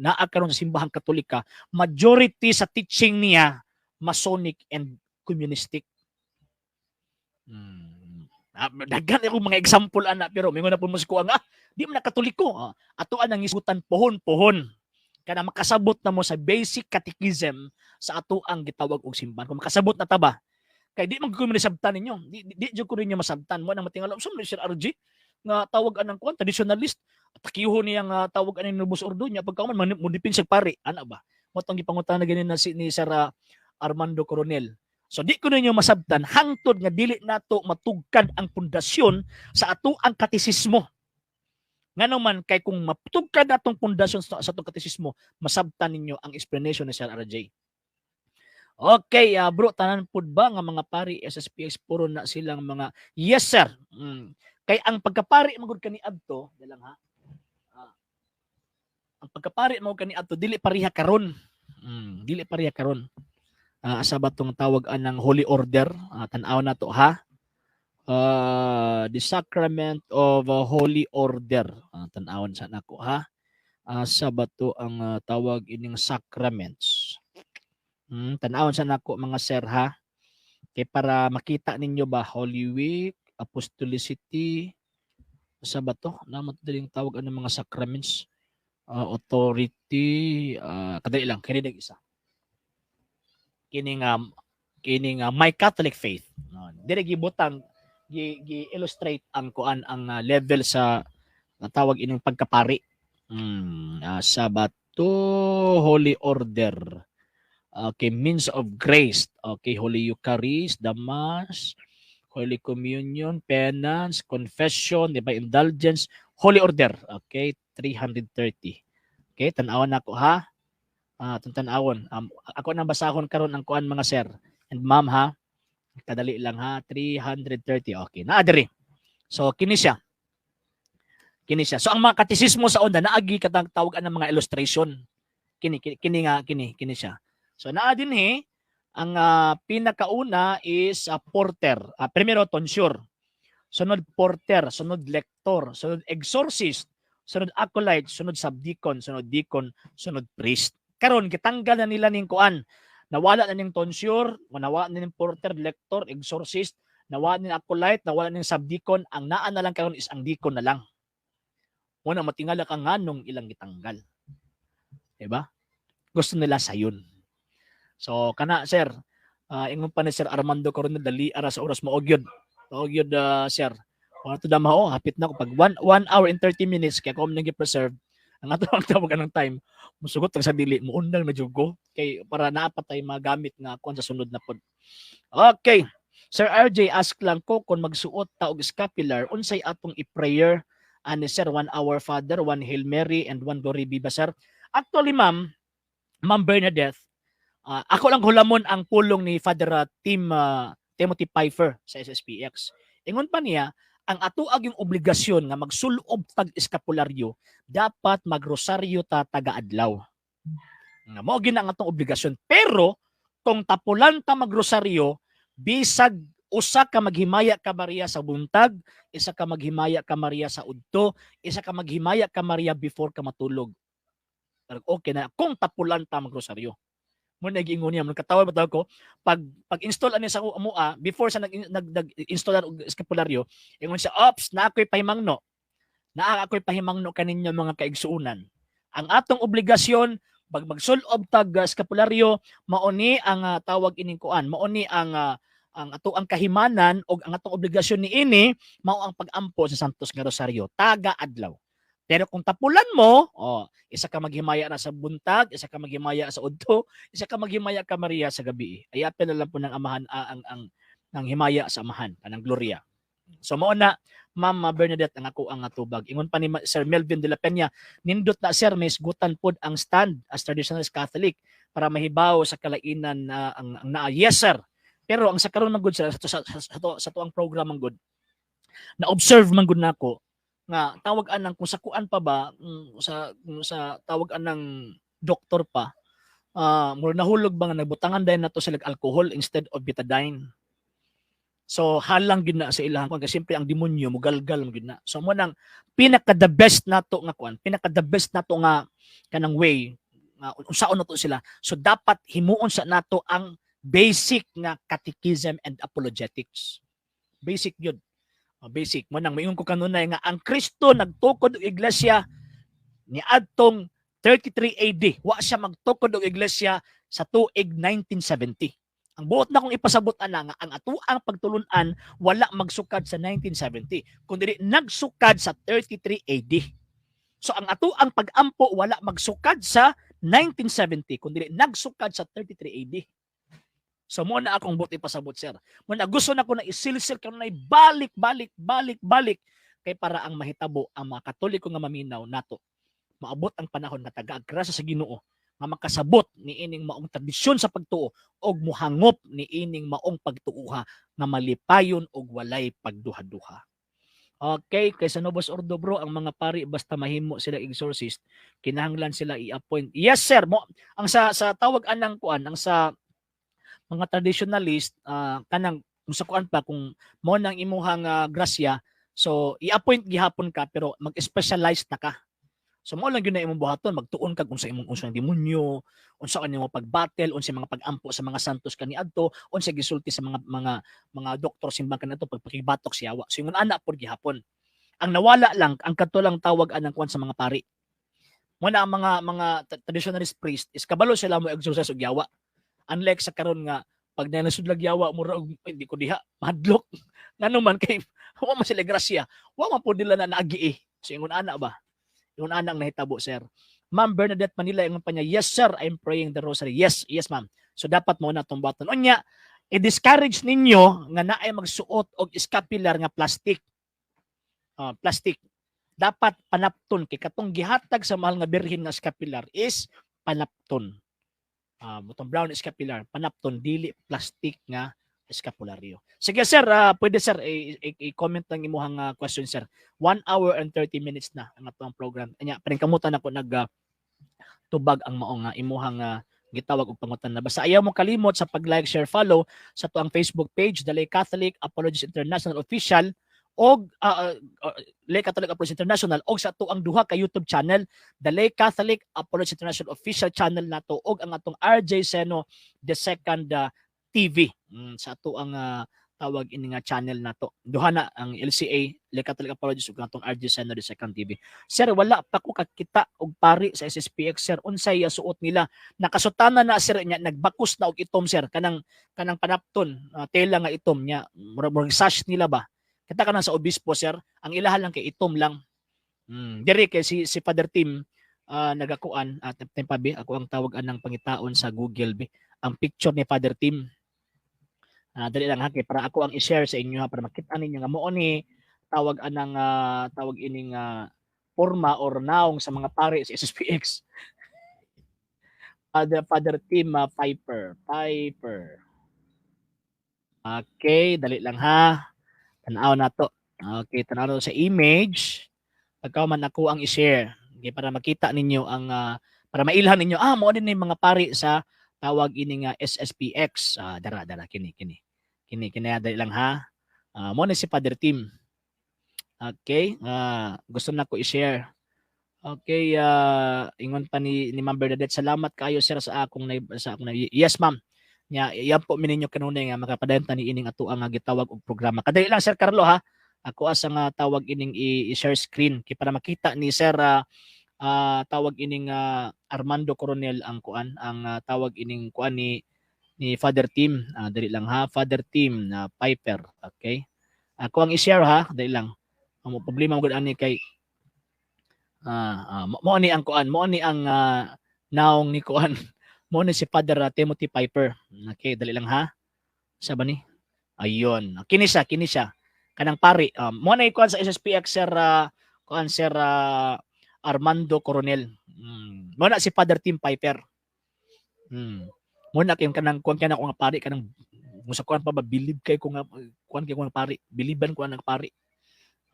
naa karon sa Simbahang Katolika, majority sa teaching niya Masonic and communistic. Ah, daghan ako mga example ana, pero mingon na po mo sa nga, ah, di man na Katoliko. Ah, ato ang isutan pohon-pohon kana makasabot na mo sa basic catechism sa ato ang gitawag og simbahan. Kung makasabot na ta ba, kay di man ko sabtan ninyo, di jud ko ninyo masabtan mo nang matingala so Sir RJ nga tawag anang kuan traditionalist, atakihon niya nga tawag aning Novus Ordo niya, pagka man mo dipin sa pari ana ba mo tong gipangutana ganin na si ni Sir Armando Coronel. So di ko ninyo masabtan hangtod nga dili nato matugkad ang pundasyon sa ato ang katesismo. Ngano man kay kung matugkad atong pundasyon sa atong katesismo, masabtan ninyo ang explanation ni Sir RJ. Okay, bro, tanan pud ba nga mga pari SSPX puro na silang mga? Yes, sir. Kay ang pagkapari magud kani adto, dalang ha. Ah, ang pagkapari mo kani adto dili pareha karon. Dili pareha karon. Asa ba tong tawag anang Holy Order? Tan-aw na to ha. The Sacrament of Holy Order. Tan-awon sa nako ha. Asa ba to ang tawag ining sacraments? Tan-awon sa nako, mga sir, ha. Kay para makita ninyo ba, Holy Week, Apostolicity, asa ba to? Naa man to diri tawag ano mga sacraments? Authority, kadali lang, kini isa. Kini nga My Catholic Faith. No, dire gibutang gi illustrate ang kuan, ang level sa tawag ining pagkapari. Asa ba to? Holy Order. Okay, means of grace. Okay, Holy Eucharist, the Mass, Holy Communion, penance, confession, di ba, indulgence, Holy Order. Okay, 330. Okay, tan-awan nako ha. Ah, tan-awon. Ako nang basahon karon ang kuan, mga sir and ma'am, ha. Kadali lang ha, 330. Okay, naa diri. So kini siya. Kini siya. So ang mga katisismo sa una naagi katang tawag ang mga illustration. Kini kini, kini nga kini kini siya. So naa dinhi ang pinakauna is porter. Primero tonsure. Sunod porter, sunod lector, sunod exorcist, sunod acolyte, sunod subdeacon, sunod deacon, sunod priest. Karon gitanggal na nila ning kuan. Nawala na ning tonsure, nawala na ning porter, lector, exorcist, nawala ning acolyte, nawala ning subdeacon, ang naa na lang karon is ang deacon na lang. Muna matingala ka nganong ilang gitanggal. Diba? Gusto nila sayon. So kana, sir, ingon pa ni Sir Armando Coronel, dali ara sa oras, mao gyud. Mao gyud, sir. Wala to dama oh, hapit na ko pag 1 1 hour and 30 minutes kay ako nang preserve ang ato ang tawag ng time. Musugot ang sa dili, muundang na jud ko kay para naa pa tay magamit nga kuan sa sunod na pod. Okay. Sir RJ, ask lang ko, kung magsuot ta og scapular, unsay atong i-prayer ani, sir? One Our Father, one Hail Mary and one Glory Be ba, sir? Actually, ma'am, Ma'am Bernadette, ako lang hulamon ang pulong ni Father Timothy Pfeiffer sa SSPX. Ingon pa niya, ang ato yung obligasyon nga magsulob tag eskapularyo, dapat magrosaryo ta taga-adlaw. Nga mao gyud ang atong obligasyon. Pero kung tapulan ta magrosaryo, bisag usa ka maghimaya ka Maria sa buntag, isa ka maghimaya ka Maria sa udto, isa ka maghimaya ka Maria before ka matulog. Okay na kung tapulan ta magrosaryo. Mo nag-ingon niya, katawa ba ko pag pag-install ani sa amoa before sa nag nag install og eskapularyo, ingon siya, "Ops, na ako'y pahimangno. Naa ako'y pahimangno kaninyo, mga kaigsuonan. Ang atong obligasyon pag magsulob tag eskapularyo, mao ni ang tawag ining kuan, mao ni ang ato ang kahimanan og ang atong obligasyon niini mao ang pag-ampo sa Santos nga Rosaryo taga adlaw. Pero kung tapulan mo, oh, isa ka maghimaya na sa buntag, isa ka maghimaya sa udto, isa ka maghimaya ka Maria sa gabi. Ay apel na lang po ng amahan ang himaya sa amahan kanang Gloria." So mao na, Ma'am Bernadette, ang ako ang tubag. Ingon pa ni Sir Melvin de la Peña, "Nindot na, sir, may isgutan pod ang stand as traditionalist Catholic para mahibaw sa kalainan na ang naa." Yes, sir. Pero ang sa karon man gud, sir, sa to ang program man gud. Na observe man gud nako nga tawag anang kung sa kuan pa ba, sa tawag anang doktor pa, mura nahulog ba nga nagbutangan dayon nato sila alcohol instead of Betadine. So halang gyud na sa ilahang kuan kasi siyempre ang demonyo mugalgal man gyud na. So mo nang pinaka the best nato nga kuan, pinaka the best nato nga kanang way nga unsaon nato sila. So dapat himuon sa nato ang basic nga catechism and apologetics. Basic yun. Basic mo nang moingon ko kanunay nga ang Kristo nagtukod og iglesia niadtong 33 AD. Wa siya magtukod og iglesia sa tuig 1970. Ang buot na kong ipasabot ana nga ang atuang pagtulun-an wala magsukad sa 1970 kundi nagsukad sa 33 AD. So ang atuang pag-ampo wala magsukad sa 1970 kundi nagsukad sa 33 AD. So mo na akong buot ipasabot, sir. Mo na gusto na ko na isilsil kanunay, balik balik balik balik, kay para ang mahitabo ang mga Katoliko nga maminaw nato maabot ang panahon nga tagaag grasya sa Ginoo nga makasabot ni ining maong tradisyon sa pagtuo og muhangop ni ining maong pagtuuha nga malipayon og walay pagduha-duha. Okay, kay sa Novus Ordo, bro, ang mga pari basta mahimo sila exorcist, kinahanglan sila i-appoint. Yes, sir, mo ang sa tawag anang kuan, ang sa mga traditionalist, kanang kung sa kuan pa, kung mo nang imuhang grasya, so i-appoint gihapon ka pero mag-specialize na ka. So mao lang gyud na imong buhaton, magtuon kag unsa imong unsa demonyo, unsa kanimo pag-battle, unsa mga pag-ampo sa mga santos kaniadto, unsa gisulti sa mga doktor simbang kaniadto pagpakibatok sa yawa. So ingon ana pod gihapon. Ang nawala lang ang kadto lang tawag anang kuan sa mga pari. Mo na ang mga traditionalist priest is kabalo sila mo exorcise og yawa. Unlike sa karon nga pag nanasudlag yawa, mura og hindi ko diha, mahadlok. Ngano man kay wa man sila grasya, wa man pud nila na naagi eh. So ingon ana ba? Ingon ana ang nahitabo, sir. Ma'am Bernadette Manila, ingon pa niya, "Yes sir, I'm praying the rosary." Yes, ma'am. So dapat mo na itong button. Unya, i-discourage ninyo nga naay magsuot og scapular nga plastic. Ah, plastic. Dapat panapton kay katong gihatag sa Mahal nga Birhen nga scapular is panapton. Ah, butong brown scapular, panapton, dili plastic nga escapularyo. Sige sir, pwede sir i-comment lang imuhang question, sir. 1 hour and 30 minutes na ang atoang program. Anya, paningkamutan ako nag tubag ang mao nga imuhang gitawag og pangutan na. Basta ayaw mo kalimot sa pag-like, share, follow sa atoang Facebook page, The Lay Catholic Apologists International Official og Lay Catholic Apologists International, og sa atoang duha ka YouTube channel, The Lay Catholic Apologists International Official channel nato og ang atong RJ Seno the Second TV sa atoang tawag ini nga channel nato. Duha na ang LCA, Lay Catholic Apologists, ug atong RJ Seno the Second TV. Sir, wala pa ko kakita og pari sa SSPX, sir. Unsay suot nila? Nakasutana na, sir, nya nagbakos na og itom, sir, kanang panapton, tela nga itom nya, murag sash nila ba? Kita ka na sa obispo, sir, ang ilahan lang kay itom lang. Diri kay si Father Tim nagakuan at uh, pa bi ako ang tawag anang pangitaon sa Google bi ang picture ni Father Tim. Dali lang ha, kay para ako ang i-share sa inyo ha, para makita ninyo nga mao ni tawag anang tawag ining forma or naong sa mga pare sa SSPX. Father Tim Piper. Piper. Okay, dali lang ha. Tanaw na to. Okay, tanaw na to sa image. Pagka man ako ang i-share. Okay, para makita ninyo ang para mailhan ninyo, mao din ni mga pari sa tawag ini nga SSPX. Ah, dara dara kini kini. Kini kini, dali lang ha. Mao ni si Father Tim. Okay, gusto na ko i-share. Okay, ingon pa ni Ma'am Bernadette, "Salamat kayo sir sa akong na." Yes, ma'am. Nya, yan po mininyo kanunay nga makapadayon ta ni ining ato ang gitawag og programa. Kadali lang, Sir Carlo, ha. Ako asa nga tawag ining i-share screen kay para makita ni Sir tawag ining Armando Coronel ang kuan, ang tawag ining kuan ni Father Tim. Dali lang ha, Father Tim na Piper. Okay. Ako ang i-share ha, dali lang. Ang problema mo gud ani kay mo ni ang kuan, mo ni ang naong ni kuan. Mo ni si Father Timothy Piper. Okay, dali lang ha. Sa ba ni? Ayun. Kini siya, kini siya. Kanang pari. Mo na kuan sa SSPX, sir, kuan, Sir Armando Coronel. Mo na si Father Tim Piper. Mo na kay kanang kuan kay nga pari, kanang musa kuan pa ba, bilib kay ko nga kuan kay ko nga pari, biliban ko ang pari.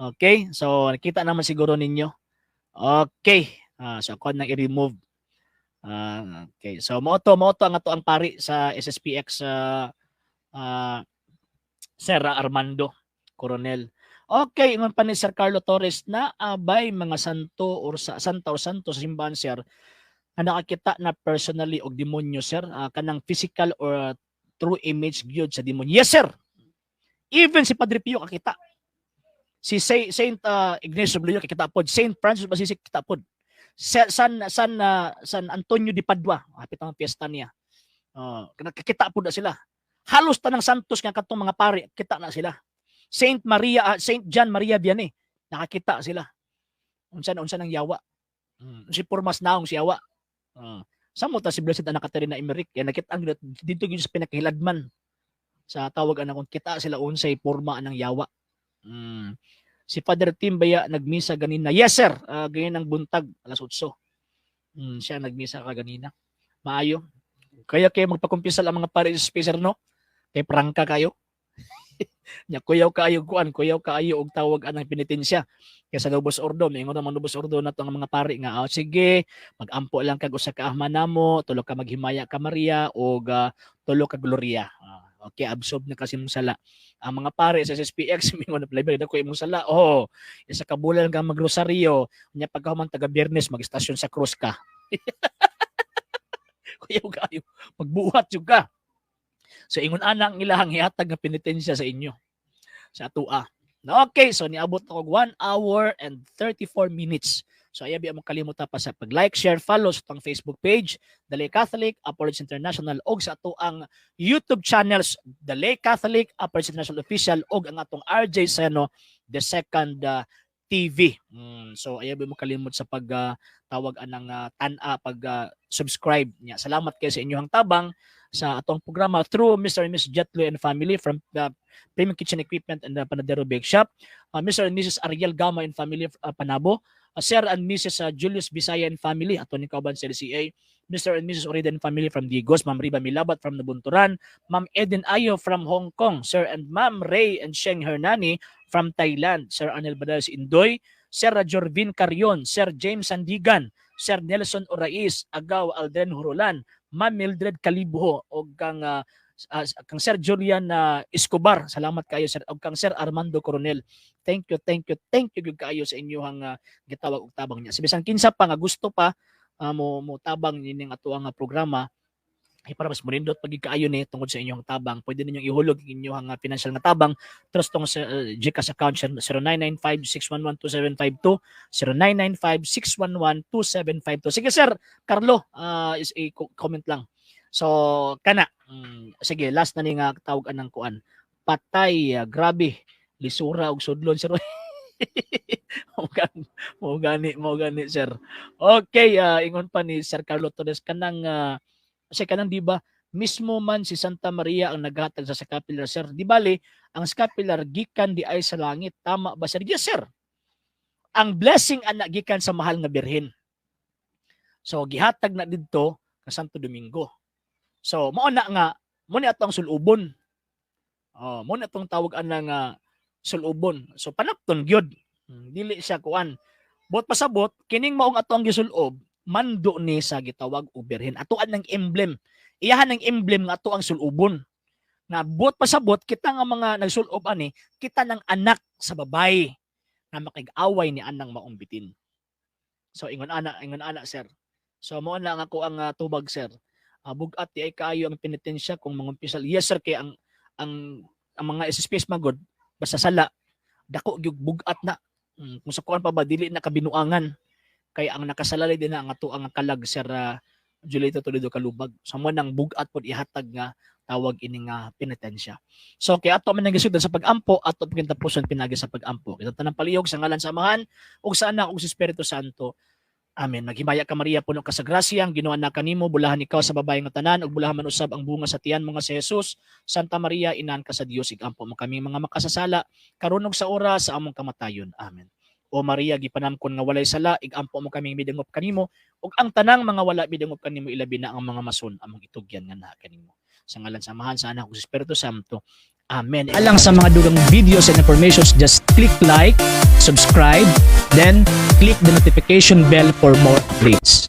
Okay? So nakita naman siguro ninyo. Okay. So ako nang i-remove. Okay. So mo to ang ato ang pari sa SSPX, Sir Armando Coronel. Okay, ingon pa ni Sir Carlo Torres na abay mga santo or sa santa or santo sa simbahan, sir, nga nakakita na personally og demonyo, sir, kanang physical or true image gyud sa demonyo. Yes, sir. Even si Padre Pio kakita. Si Saint Ignatius of Loyola kakita pod, Saint Francis of Assisi kita pod. San Antonio di Padua, hapit ang piyesta niya. Nakakita pod na sila. Halos tanang santos nga katong mga pari, kita na sila. Saint Maria, Saint John Maria Vianney, nakakita sila. Unsa na unsa nang yawa. Si pormas naong si yawa. Samot ta si Blessed Anna Catarina Emmerich, kaya nakita ang dito gyud sa pinakahiladman sa tawag anang kita sila unsay porma ng yawa. Si Father Tim baya nagmisa ganina? Yes sir, ganyan ang buntag alas 8. Siya nagmisa ka ganina. Maayo. Kaya kayo magpakumpisal ang mga pare sa spacer, no? Kay prangka kayo. Nya kuyaw kaayo kuan, kuyaw kaayo og tawag anang penitensya. Kaya sa Novus Ordo, may ingon naman Novus Ordo na ang mga pari nga, "Oh, sige, magampo lang kag usa ka Ama Namo, tulo ka Maghimaya ka Maria og tulo ka Gloria." Okay, absolve na kasi imong sala. Ang mga pare sa SSPX mingon na libre dako imong sala. Oh, isa ka bulan ka magrosaryo, nya pagkahuman taga Biyernes mag-istasyon sa krus ka. Kuyaw kayo, magbuhat jud ka. So ingon ana ang ilahang hihatag nga penitensya sa inyo sa atua. Na okay, so niabot ako 1 hour and 34 minutes. So ayaw biya mo kalimutan pa sa pag-like, share, follow sa atong Facebook page, The Lay Catholic, Apologists International, og sa atoang YouTube channels, The Lay Catholic, Apologists International Official, og ang atong RJ Seno, The Second TV. So ayaw biya mo kalimot sa pag tawag anang tan-a, pag subscribe niya. Salamat kayo sa inyong tabang sa atong programa through Mr. and Mrs. Jetlo and family from the Premium Kitchen Equipment and the Panadero Bake Shop, Mr. and Mrs. Ariel Gama and family Panabo, Sir and Mrs. Julius Bisaya and family ato ni kauban sa LCA, Mr. and Mrs. Orida and family from Digos, Ma'am Riba Milabat from Nabunturan, Ma'am Eden Ayo from Hong Kong, Sir and Ma'am Ray and Sheng Hernani from Thailand, Sir Anel Badales Indoy, Sir Jorvin Carion, Sir James Sandigan, Sir Nelson Orais, Agaw Aldren Hurulan, Ma'am Mildred Calibuho og kang Sir Julian Escobar. Salamat kayo, sir, og kang Sir Armando Coronel. Thank you, thank you, thank you gyud kaayo sa inyong gitawag og tabang niya. Sa bisan kinsa pa nga gusto pa mo mo tabang nining ato ang programa ay para mas munindot pag kaayo ni tungod sa inyong tabang, pwede ninyong ihulog ang inyong financial nga tabang through tong sa GCash account 0995 611 2752, 0995 611 2752. Sige, Sir Carlo, is a comment lang. So kana sige, last na ni nga tawag anang kuan. Patay, grabe lisura og sudlon, sir. Mo gani mo gani, sir. Okay, ingon pa ni Sir Carlo Torres kanang kasi kanang di ba mismo man si Santa Maria ang naghatag sa scapular, sir. Di bali ang scapular gikan di ay sa langit. Tama ba, sir? Yes, sir. Ang blessing ana gikan sa mahal nga Birhen. So gihatag na didto ka Santo Domingo. So mao na nga mo ni atong sulubon. Oh, mo ni atong tawag ana nga sulubon. So panapton gyud. Dili siya kuan. Buot pasabot kining maong ato ang gisulob mando ni sa gitawag og birhen. Atoan ng emblem. Iyahan ng emblem nga ato ang sulubon. Nga buot pasabot kita nga mga nagsulob ani, kita ng anak sa babae nga makig-away ni anang maong bitin. So ingon ana, sir. So mo na ang ako ang tubag, sir. Bugat di ay kaayo ang penitensya kung mangumpisal. Yes, sir, kay ang mga SSPs magod basta sala dako gyud bugat na. Kung sa kuan pa ba, dili na kabinuangan kay ang nakasalalay din na ang ato ang kalag, Sir Julito Toledo Kalubag. So mo nang bugat pod ihatag nga tawag ini nga penitensya. So kay ato man nang sa pag-ampo, ato pagkintapuson pinagi sa pag-ampo. Kita tanang palihog sa ngalan sa Amahan ug sa Anak ug sa Espiritu Santo. Amen. Maghimaya ka, Maria, puno ka sa grasya, ang Ginoo na kanimo, bulahan ikaw sa babae nga tanan ug bulahan man usab ang bunga sa tiyan mo nga si Jesus. Santa Maria, inahan ka sa Dios, igampo mo kami mga makasasala karon ug sa oras sa among kamatayon. Amen. O Maria, gipanamkon nga walay sala, igampo mo kaming midangop kanimo ug ang tanang mga wala midangop kanimo, ilabi na ang mga mason among itugyan nga naa kanimo. Sa ngalan sa Amahan, sa Anak ug sa Espiritu Santo. Amen. Alang sa mga dugang videos and informations, just click like, subscribe, then click the notification bell for more updates.